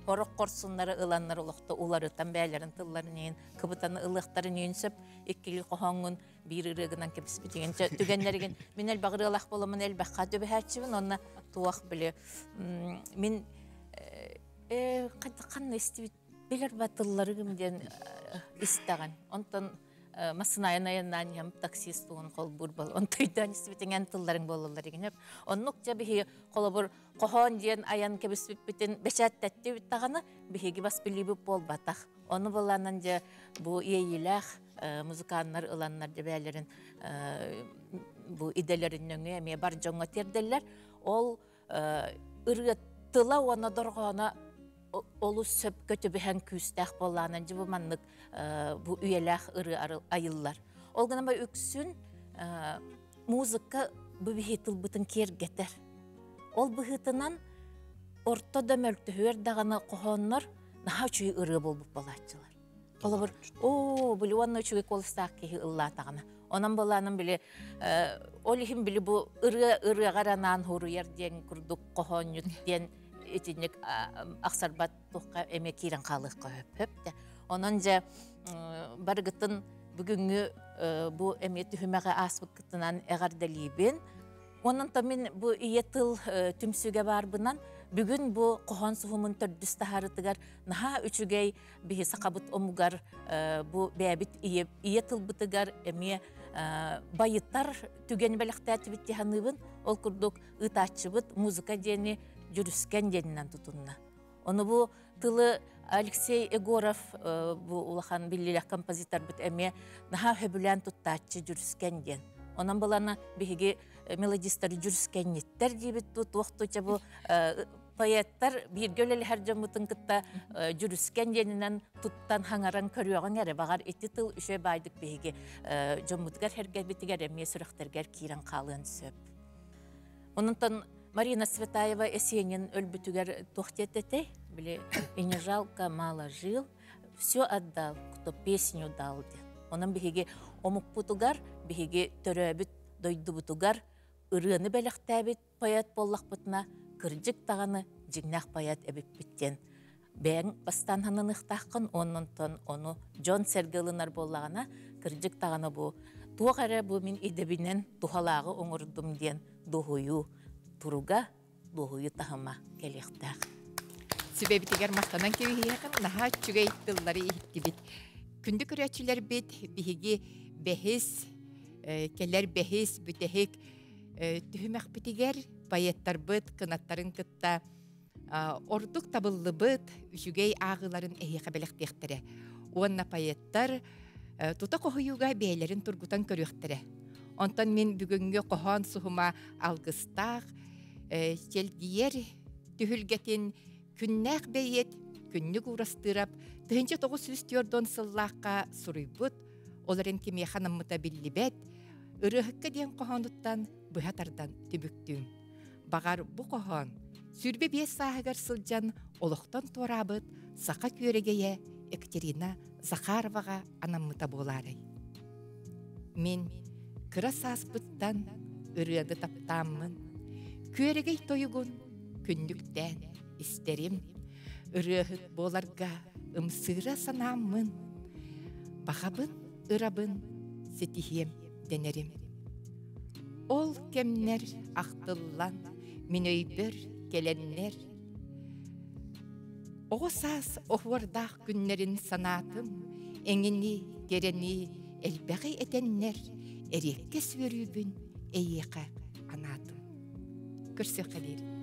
хорох хорсуннары ыланнар олохто уларытан бэйэлэрин тылларын иһин кыбытаны ылыахтарын иһин сөп иккили хоһооҥҥун биир ырыагынан кэбиспитигин түгэннэригин мин элбэх ырыалаах буоламмын элбэххэ түбэһээччибин уонна туох били мин ханна истибит билэр батылларыгым диэн истэҕин онтон массынаайан айаннаан иһэн таксист тугун холбуур бол онто өйдөөн истибитиҥ эн тылларыҥ буолаллар игинэп оннук дьэ биһиги холобур хоһоон диэн айан кэбиспиппитин бэчээттэтти даҕаны биһиги бас билиибит буолбатах ону буланан дьэ бу иэйиилээх музыканнар ыланнар дьэ бэйэлэрин бу идэлэрин нөҥүө эмиэ бар дьоҥҥо тиэрдэллэр ол ырыа тыла уонна дорҕооно олус сөпкө түбэһэн күүстээх буоллаҕына дьэ бу маннык бу үйэлээх ырыа айыллар. Ол гынан үксүн музыка бу биһи тылбытын киэргэтэр. Ол быһыытынан орто да мөлтөһүөр даҕаны хоһооннор наһаа үчүгэй ырыа буолбут буолааччылар. Холобур, оо, били уонна үчүгэй куоластаах киһи ыллаатаҕына. Онон буолаанын били ол иһин били бу ырыа ырыаҕа анаан хуруйар диэн курдук хоһоонньут диэн итинник ахсарбат туохха эмиэ киирэн хаалыахха хөп да. Онон дьэ барыгытын бүгүҥҥү бу эмиэ түһүмэҕи ааспыккытынан эҕэрдэлиибин. Онон мин бу ийэ тыл түмсүүгэ баарбынан бүгүн бу хоһоон суһумун төрдүс таһаарытыгар наһаа үчүгэй биһи сахабыт омугар бу бэйэбит ийэ тылбытыгар эмиэ байытар түгэни бэлэхтээтибит дии саныыбын. Ол курдук ыытааччыбыт музыка диэни дьүрүскэн диэнинэн тутунна. Ону бу тылы Алексей Егоров бу улахан биллиилээх композиторбыт эмиэ наһаа сөбүлээн туттааччы дьүрүскэн диэн. Онон булана биһиги мелодистары дьүрүскэнниттэр диибит ту туох туча бу поэттар бииргэ үлэлэһэр дьоммутун кытта дьүрүскэн диэнинэн туттан хаҥаран көрүөҕүҥ эрэ баҕар ити тыл үчүгэй баайдык биһиги дьоммутугар сэргэбитигэр эмиэ сүрэхтэргэр киирэн хаалыан сөп. Онтон Марина Цветаева Есенин өлбүтүгэр туох диэтэтэй? Били «И не жалко, мало жил, все отдал, кто песню дал» диэн. Онон биһиги омукпутугар, биһиги төрөөбүт дойдубутугар ырыаны бэлэхтээбит поэт буоллахпытына, кырдьык даҕаны дьиҥнээх поэт эбиппит диэн бэйэҥ бастаан хананыахтааххын, оннонтон ону дьон-сэргэ ылынар буоллаҕына, кырдьык даҕаны бу туох эрэ бу мин идэбинэн туһалааҕы оҥордум диэн дуоһуйуу туруга, дуоһуйуу таһыма кэлиэхтээх. Сүбэбитигэр махтанан кэбиһиэхин наһаа үчүгэй тыллары иһиттибит. Күндү көрөөччүлэрбит биһиги бэһис, кэлэр бэһис бүтэһик түһүмэхпитигэр поэттарбыт кынаттарын кытта ордук табыллыбыт үчүгэй ааҕыыларын эһиэхэ бэлэхтиэхтэрэ. Уонна поэттар тута хоһуйууга бэйэлэрин тургутан көрүөхтэрэ. Онтон мин бүгүҥҥү хоһоон суһума алгыстаах, Чэлгийэр түһүлгэтин күннээх бэйиэт Күннүк Уурастыырап 1904 сыллаахха суруйбут, ол эрэн кимиэхэ анаммыта биллибэт, ырыаһыкка диэн хоһоонуттан быһа тардан түбүктүүм. Баҕар бу хоһоон 25 сааһыгар сылдьан олохтон туораабыт саха күөрэгэйэ Екатерина Захароваҕа анаммыта буолаарай? Мин кыра сааспыттан ырыаны таптааммын, күөрэгэй тойугун күннүктээн истэрим, ырыаһыт буоларга ымсыыра санааммын, баҕабын, ырабын ситиһиэм дэнэрим. Ол кэмнэр ахтыллан мин өйбөр кэлэннэр, оҕо саас оһуордаах күннэрин санаатым, эҥини, кэрэни элбэҕи этэннэр, эриэккэс үөрүүбүн эйиэхэ анаатым. Көрсүөххэ диэри.